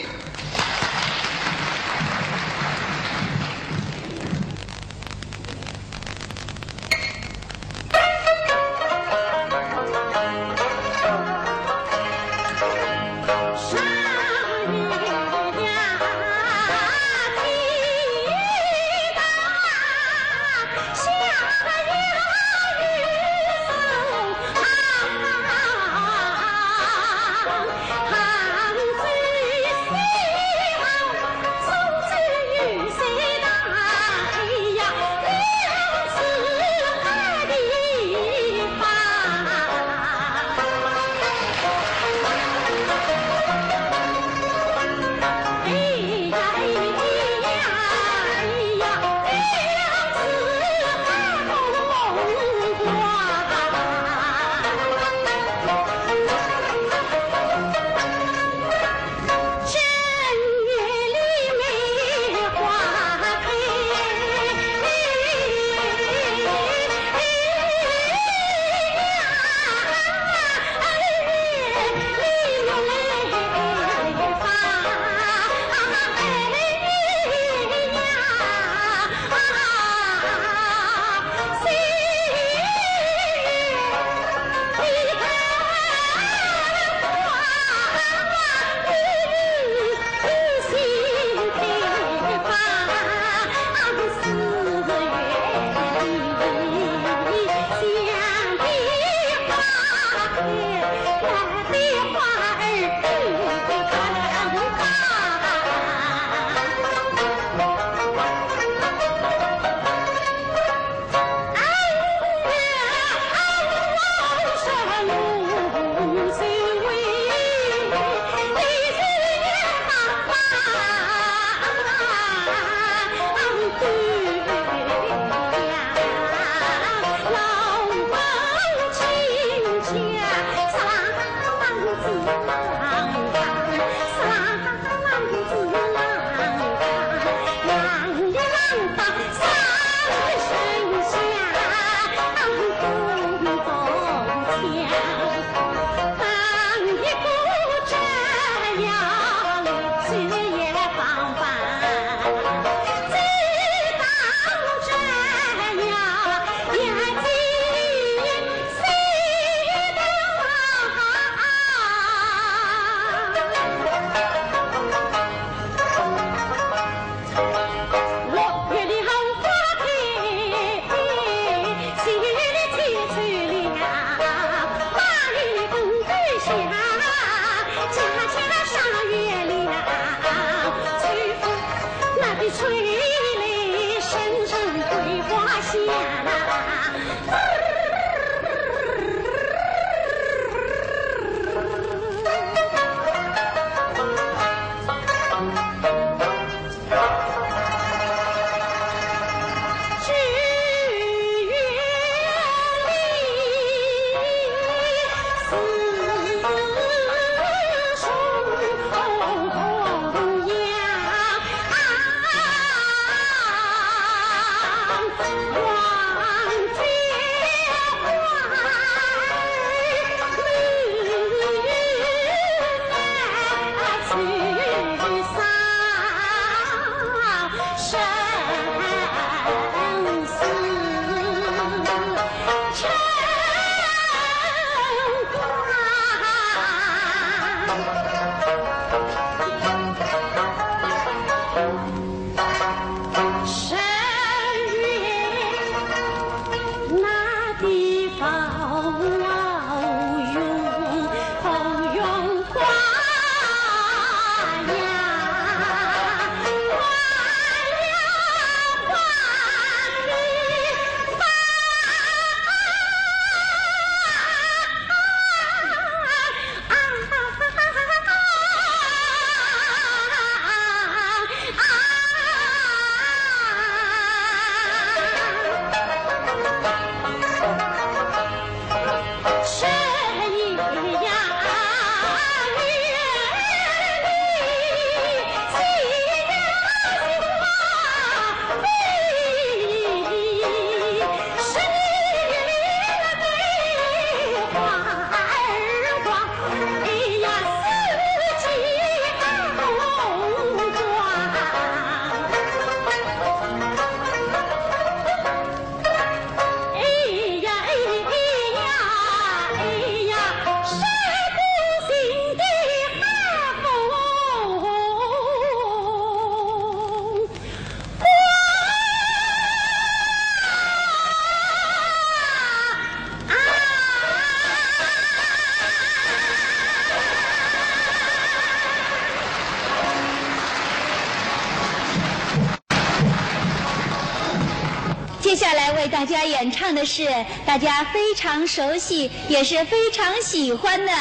来为大家演唱的是大家非常熟悉也是非常喜欢的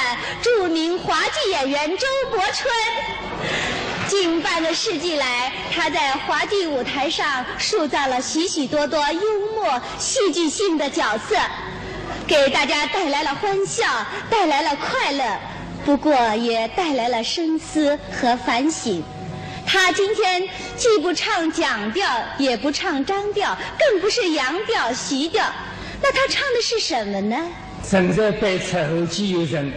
著名滑稽演员周柏春。近半个世纪来，他在滑稽舞台上塑造了许许多多幽默、戏剧性的角色，给大家带来了欢笑，带来了快乐，不过也带来了深思和反省。他今天既不唱蒋调，也不唱张调，更不是扬调、徐调，那他唱的是什么呢？人在辈出，后继有人。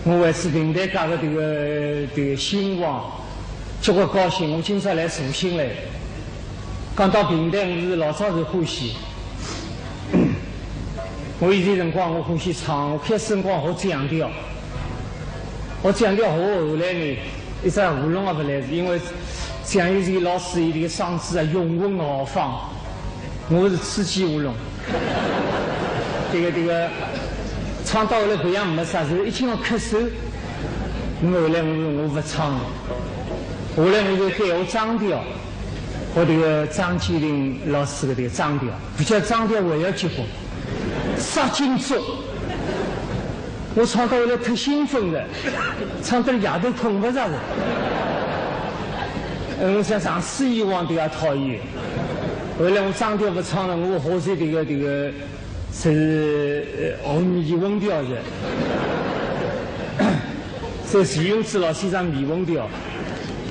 我还是评弹界个迭个迭个兴旺，交关高兴。我今朝来助兴来。讲到评弹，我是老早就欢喜。我以前辰光我欢喜唱，我开始辰光学蒋调，学蒋调学后来呢，一只喉咙也勿来事，因为蒋介石老师伊迭个嗓子啊雄浑豪放，我是初级喉咙。迭个迭个，唱到后来别样没啥，是一听要咳嗽。那么后来我我勿唱了，后来我就改学张调，学迭个张鉴庭老师个迭个张调，勿晓得张调还要结棍，杀金钟。我唱到后来忒兴奋了，唱得夜头困勿着了。嗯，我想上书以往都要讨厌。后来我张调勿唱了，我学习迭个迭个是呃学迷魂调的。是徐永志老先生迷魂调。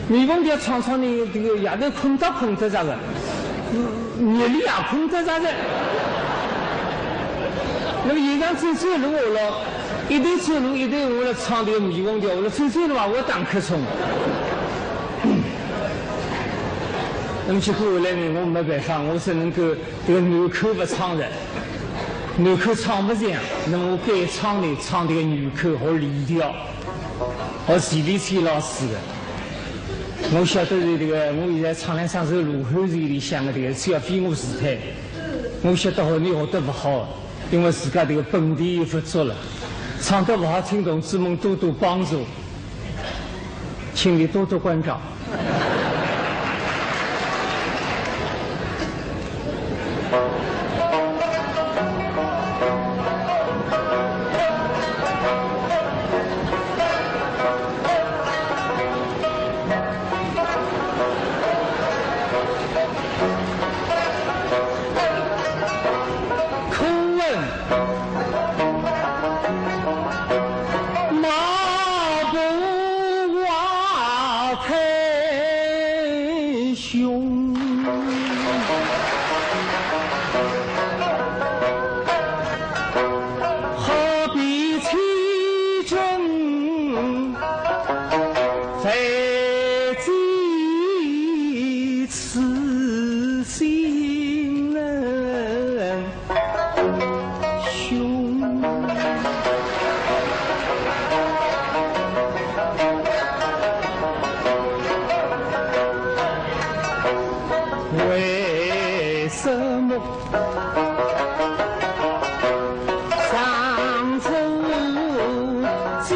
迷魂调唱唱呢，迭个夜头困得困得着个，日里也困得着个。那么现场走走路了，一头走路一头我来唱迭个迷魂调，我来走走路啊，我打瞌冲。那么结果后来呢，我没办法，我只能够迭个南口勿唱了，南口唱勿像，那么我改唱呢，唱迭个原口和李调，和徐立千老师的。我晓得是迭个，我现在唱两三首《卢汉传》里向的迭个小飞鹅时代，我晓得后面学得勿好，因为自家迭个本底又勿足了，唱得勿好，请同志们多多帮助。 请你多多关照。可问 马步华太雄，何必欺君在己此心人？ 兄。为什么上次将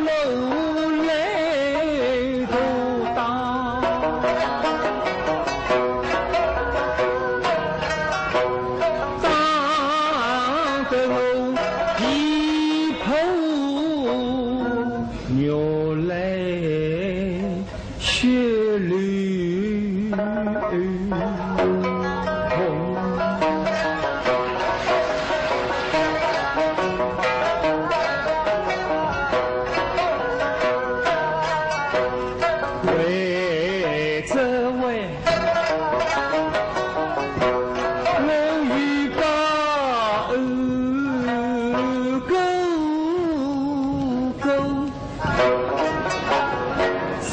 我来毒打？ 打得我皮破肉烂血流红。为这位 我欲把恩公公心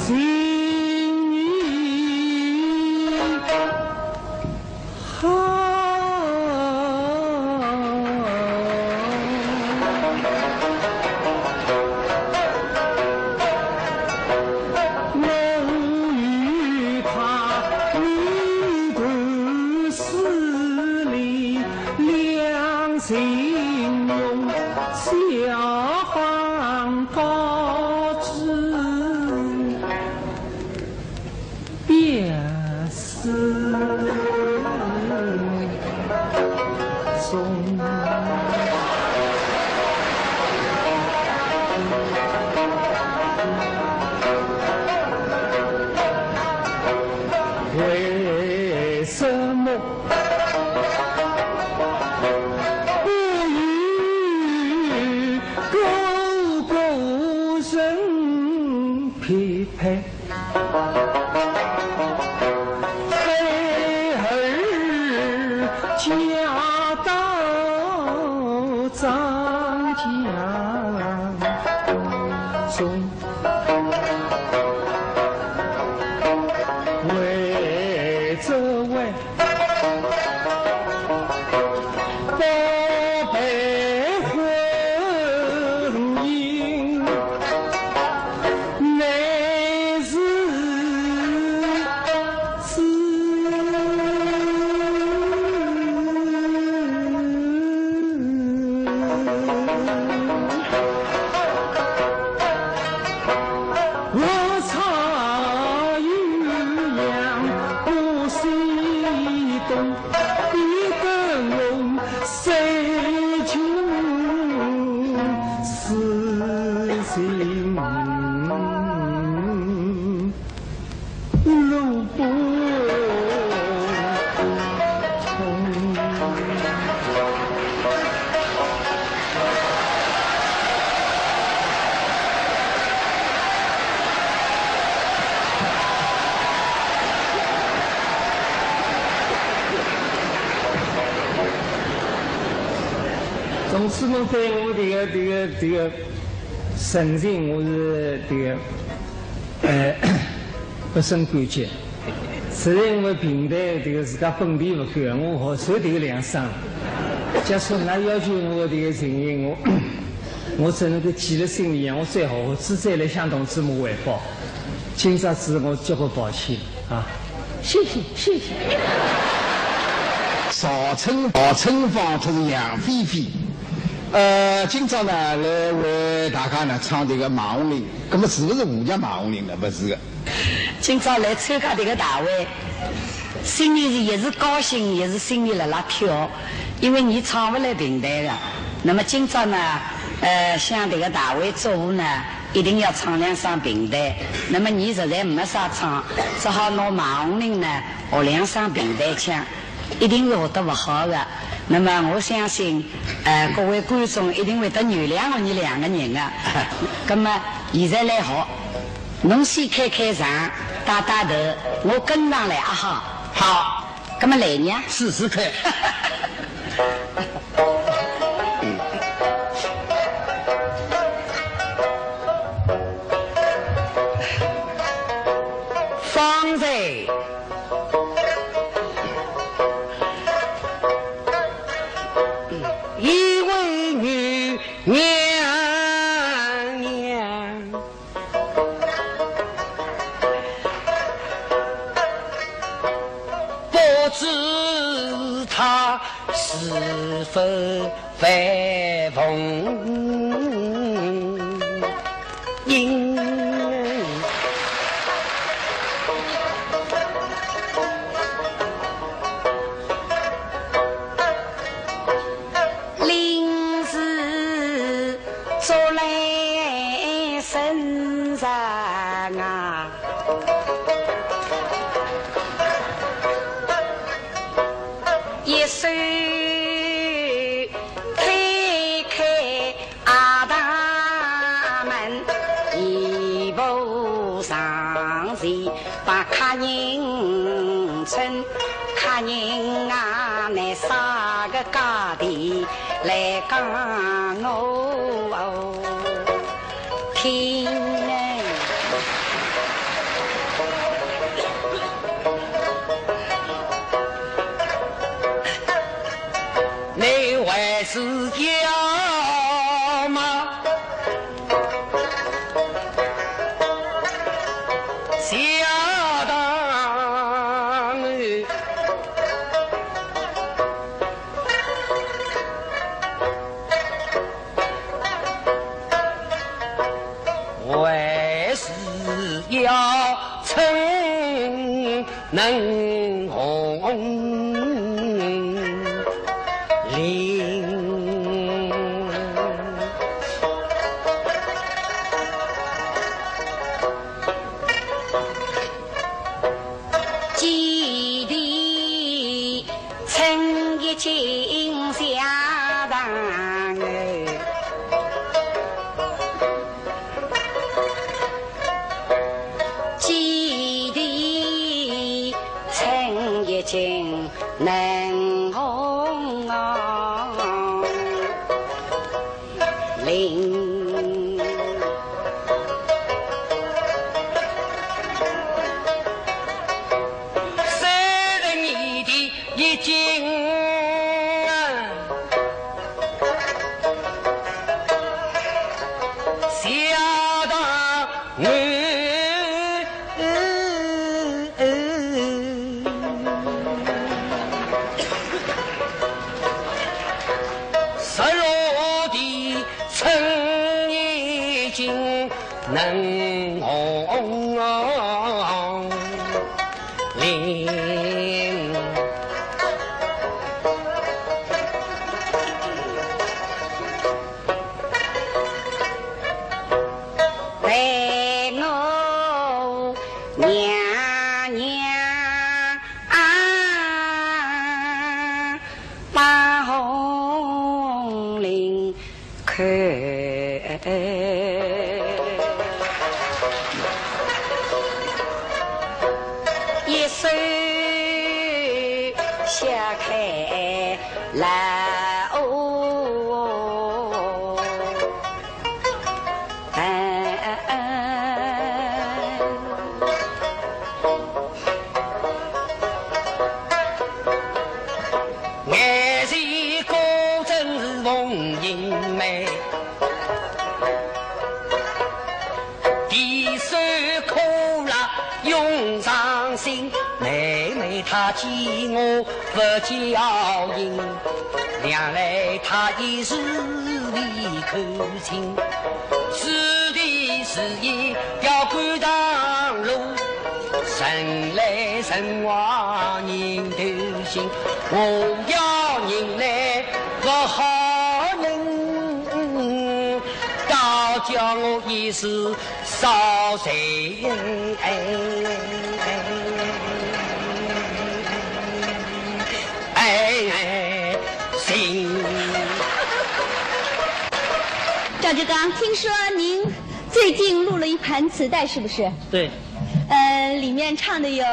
里好。 我与他一段诗里两情浓，小房高枝别时。匹配。孩儿嫁到张家中，为这位 宝贝婚姻，乃是自 我插鸳鸯不系东，必得我水穷死心。 路不通。从此侬对我这个，这个，这个，诚信，我是这个， 呃，不胜感激。实在我评弹这个自家本钿不够，我好受这个两声。假使㑚要求我这个情形，我，我只能够记了心里向，我最好，我自再来向同志们汇报。今朝子我交关抱歉啊。谢谢，谢谢。赵春，赵春芳，她是杨菲菲。呃，今朝呢，来为大家呢唱这个《卖红绫》。 那么是不是我家卖红绫呢？不是的。今朝来参加这个大会，心里是也是高兴，也是心里辣辣跳，因为你唱不来评弹的。那么今朝呢，呃，向这个大会祝贺呢，一定要唱两声评弹。那么你实在没啥唱，只好拿卖红绫呢，学两声评弹腔。 一定是学得不好的。那么我相信，呃，各位观众一定会得原谅我们两个人的。那么现在来学，侬先开开场，带带头，我跟上来啊哈。好。那么来呀。试试看。方才 一位女娘娘，不知她是否 万凤英。临时做来身上啊， 一手推开阿大门，一步上前把客人请，客人啊，拿啥个价钿来讲我听哎。 你还是要么下当。 还是要趁能红绫。既然 趁一见下堂儿，林。三十年的已经啊，下到我。 失落的春已经冷红林。待我娘娘 啊，把红绫扣，一手掀开来哦。 眼前果真是凤英美，第首苦辣涌上心，妹妹她见我 不叫应，娘来她一时未看清，是的是也要赶上路，人来人往人头行，我要人来不好人，倒叫我一时 少谁哎哎哎哎哎，心。赵志刚，听说您最近录了一盘磁带，是不是？对。呃，里面唱的有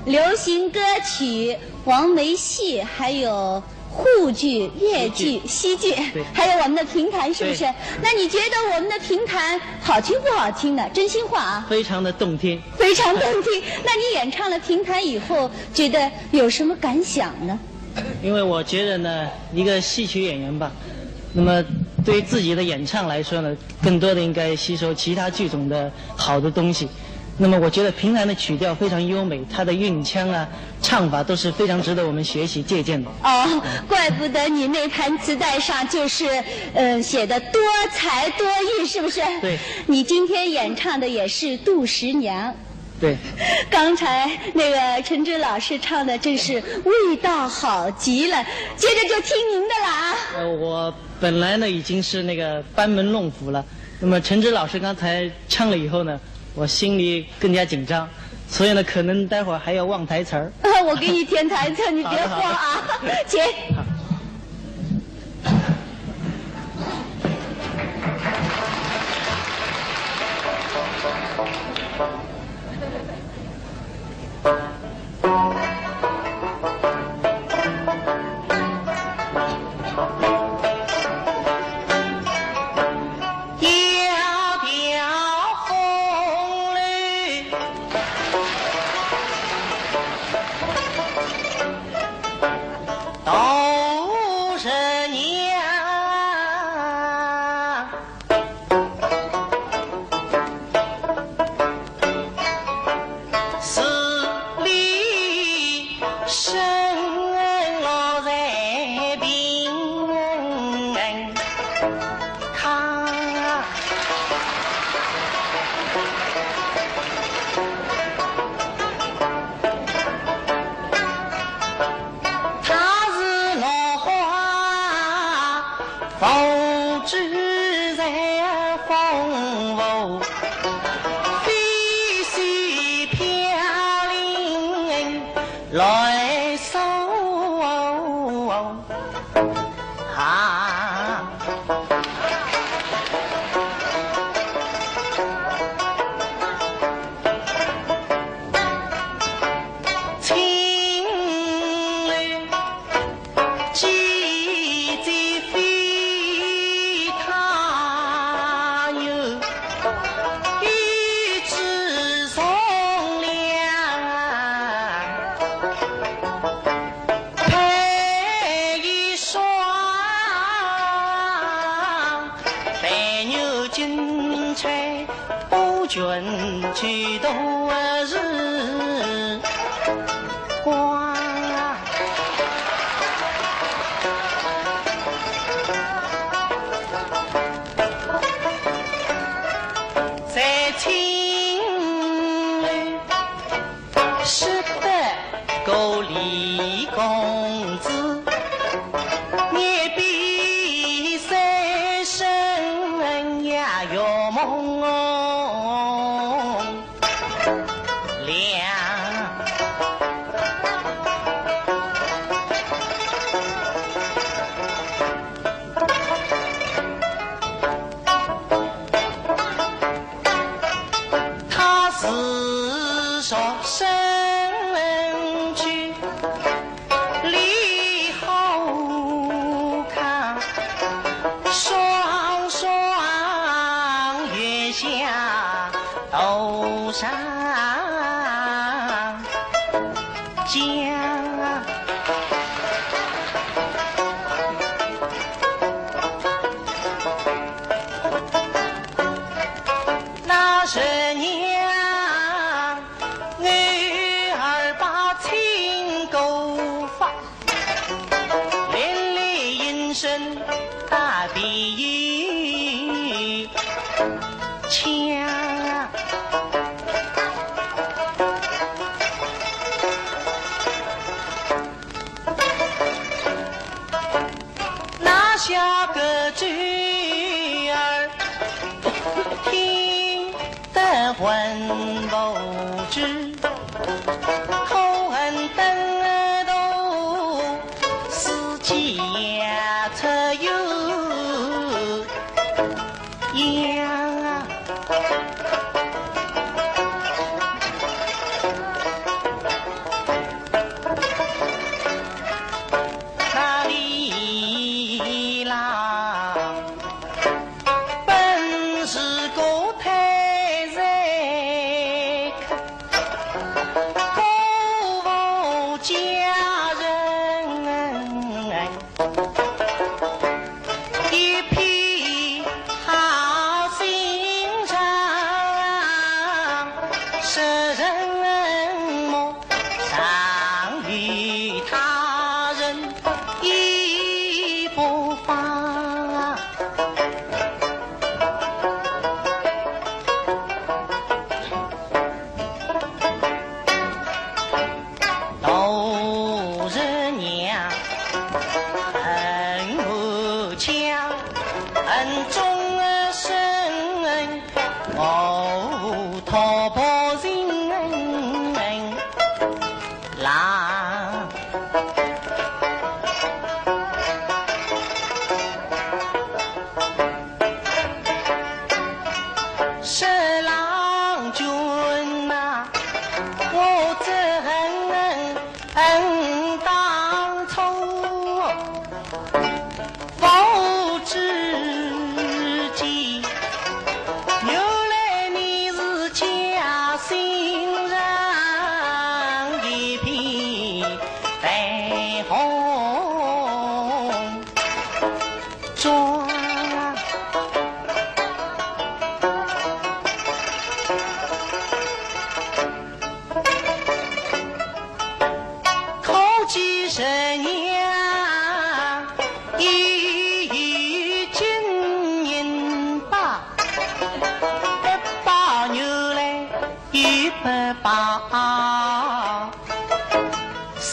流行歌曲、黄梅戏，还有 沪剧、越剧、戏剧，对。还有我们的评弹，是不是？对。那你觉得我们的评弹好听不好听呢？真心话啊。非常的动听。非常动听。那你演唱了评弹以后，觉得有什么感想呢？因为我觉得呢，一个戏曲演员吧，那么对于自己的演唱来说呢，更多的应该吸收其他剧种的好的东西。 那么我觉得评弹的曲调非常优美，它的韵腔啊、唱法都是非常值得我们学习借鉴的。哦，怪不得你那盘磁带上就是，呃，写的多才多艺，是不是？对。你今天演唱的也是《杜十娘》。对。刚才那个陈志老师唱的真是味道好极了，接着就听您的了啊。呃，我本来呢已经是那个班门弄斧了，那么陈志老师刚才唱了以后呢， 我心里更加紧张，所以呢，可能待会儿还要忘台词儿。我给你填台词，你别慌啊。好的，好的。请。金钗不卷去都是光。在青楼识得个李公子，你比三生呀有梦亮。他是说生去 里好看，双双月下头上讲。那日娘 女儿把亲姑发，连连应声打比枪。 那下个女儿听得魂不知，可恨等到四季出有样啊。 那李郎本是个太宰客，过府嫁人，一片好心肠，世人莫 常与他人一不芳。杜十娘恨不强，恨终身 哦，托薄情郎，十郎君呐，我怎恨恨当初 不知己，原来你是假心肠，一片绯红妆。 可见十娘已有金银把，百把原来有百把香。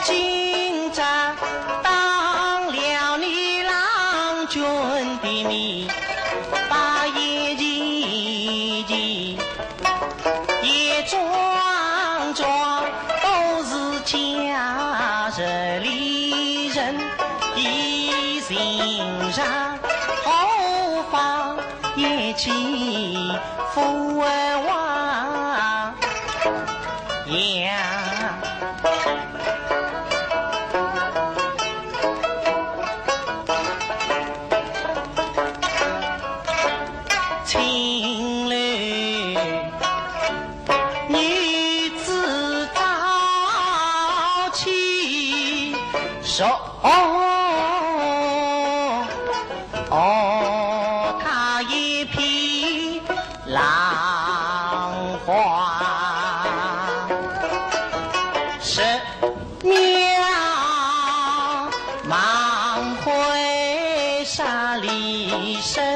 今朝当了你郎君的面，把眼前前也桩桩都是假，这里人已寻常，何妨 一起赴王呀。青楼女子说，哦，哦，他一匹狼花，是。 娘，忙回山里生，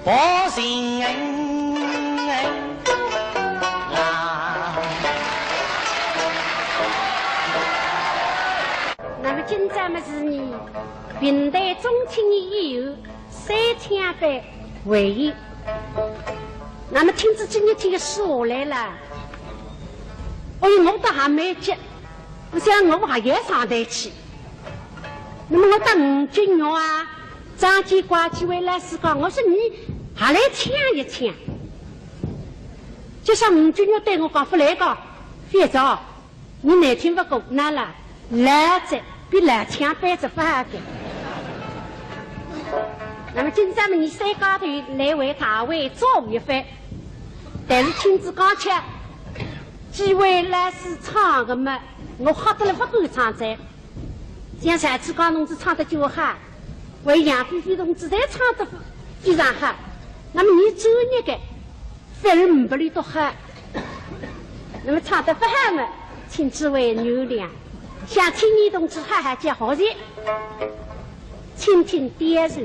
不行啊。那么今朝么是呢，评弹中青年演员三枪班汇演。那么听仔今日天个书下来了，哎哟，我倒还蛮急，我想我也要上台去。那么我搭吴君玉啊、张建国几位老师讲，我说你也来抢一抢。就像吴君玉对我讲，勿来讲，覅着。 你难听勿过，哪啦？老子比老枪板子勿好个。那么今朝么，伲三家头来为大会做一番，但是听仔刚才几位老师唱个么，我吓得了勿敢唱哉。像上次讲侬是唱得就好，为杨菲菲同志侪唱得非常好，那么伲专业个 反而呒不俚笃好。那么唱得勿好么，请诸位原谅，向青年同志好好叫好些，请听第二首。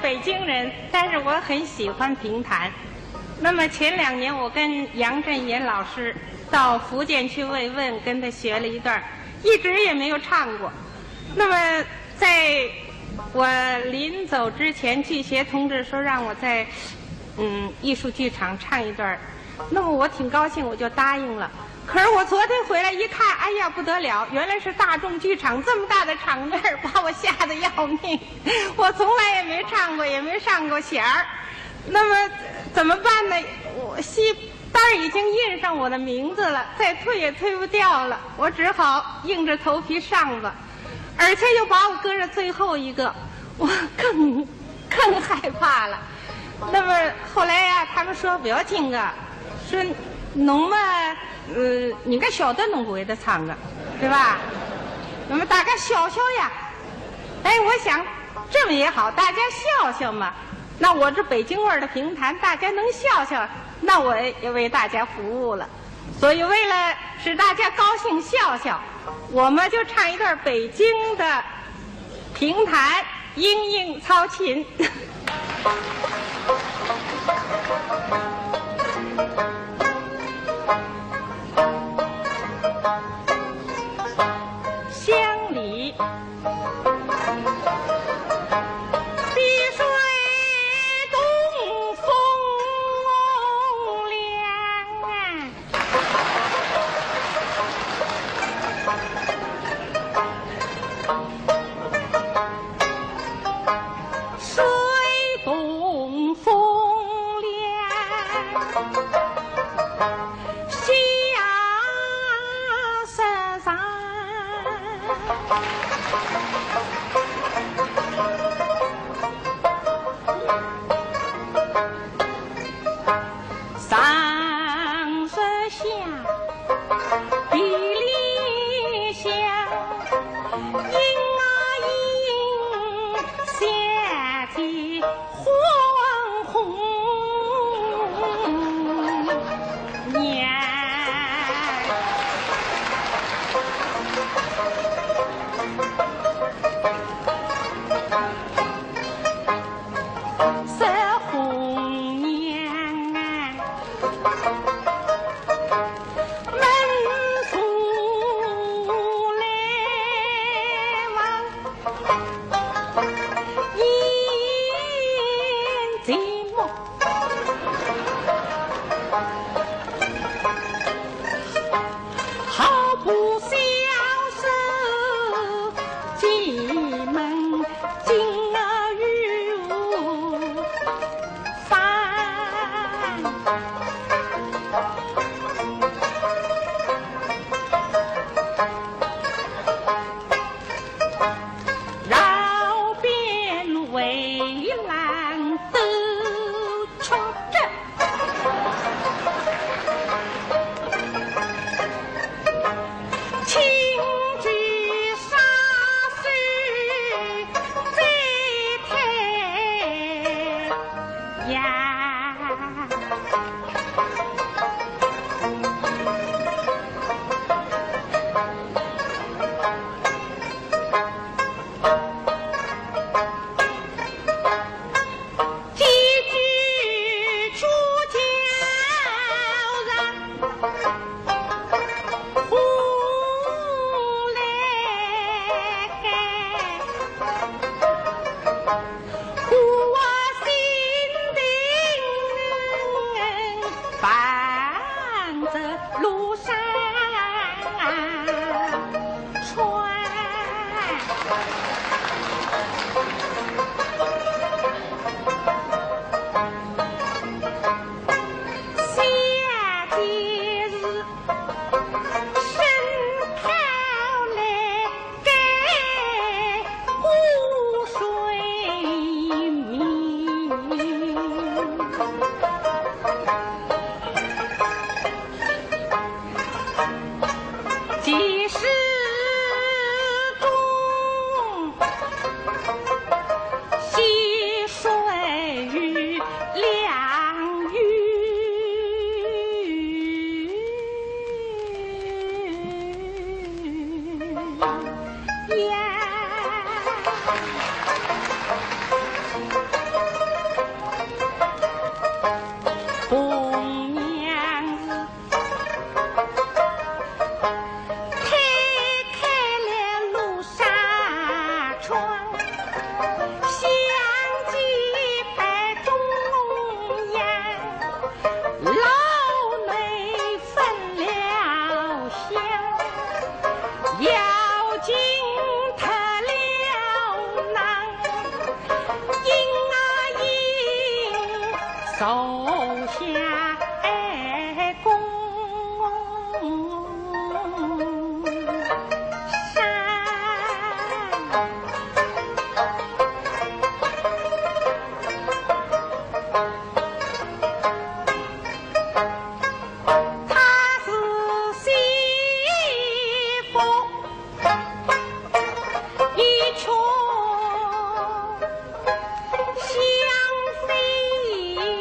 北京人，但是我很喜欢评弹。那么前两年我跟杨振言老师到福建去慰问，跟他学了一段儿，一直也没有唱过。那么在我临走之前，剧协同志说让我在，嗯，艺术剧场唱一段儿，那么我挺高兴，我就答应了。可是我昨天回来一看，哎呀，不得了，原来是大众剧场这么大的场面儿，把我吓得要命。我从来也没唱过，也没上过弦儿。那么怎么办呢？我戏单儿已经印上我的名字了，再退也退不掉了，我只好硬着头皮上吧。而且又把我搁着最后一个，我更更害怕了。那么后来呀，他们说不要紧啊，说侬嘛，呃，人家晓得侬勿会得唱个，对吧？那么大家笑笑呀。哎，我想这么也好，大家笑笑嘛。那我这北京味儿的评弹，大家能笑笑，那我也为大家服务了。所以为了使大家高兴笑笑，我们就唱一段北京的评弹《莺莺操琴》。乡里 碧水东风凉啊，水东风凉，下山上。 上山下，地里下，莺啊莺，下地黄昏娘。 是红娘啊，门送来望，眼睛目。 好不孝子，进门进啊与无妨。绕边围栏都 出征。轻举杀手再退呀。 几句出家人，呼来个，我心定放着路上 穿。下地是深讨来个湖水名。下公山。他是西风一曲。 香飞云。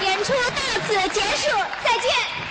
演出到此结束，再见。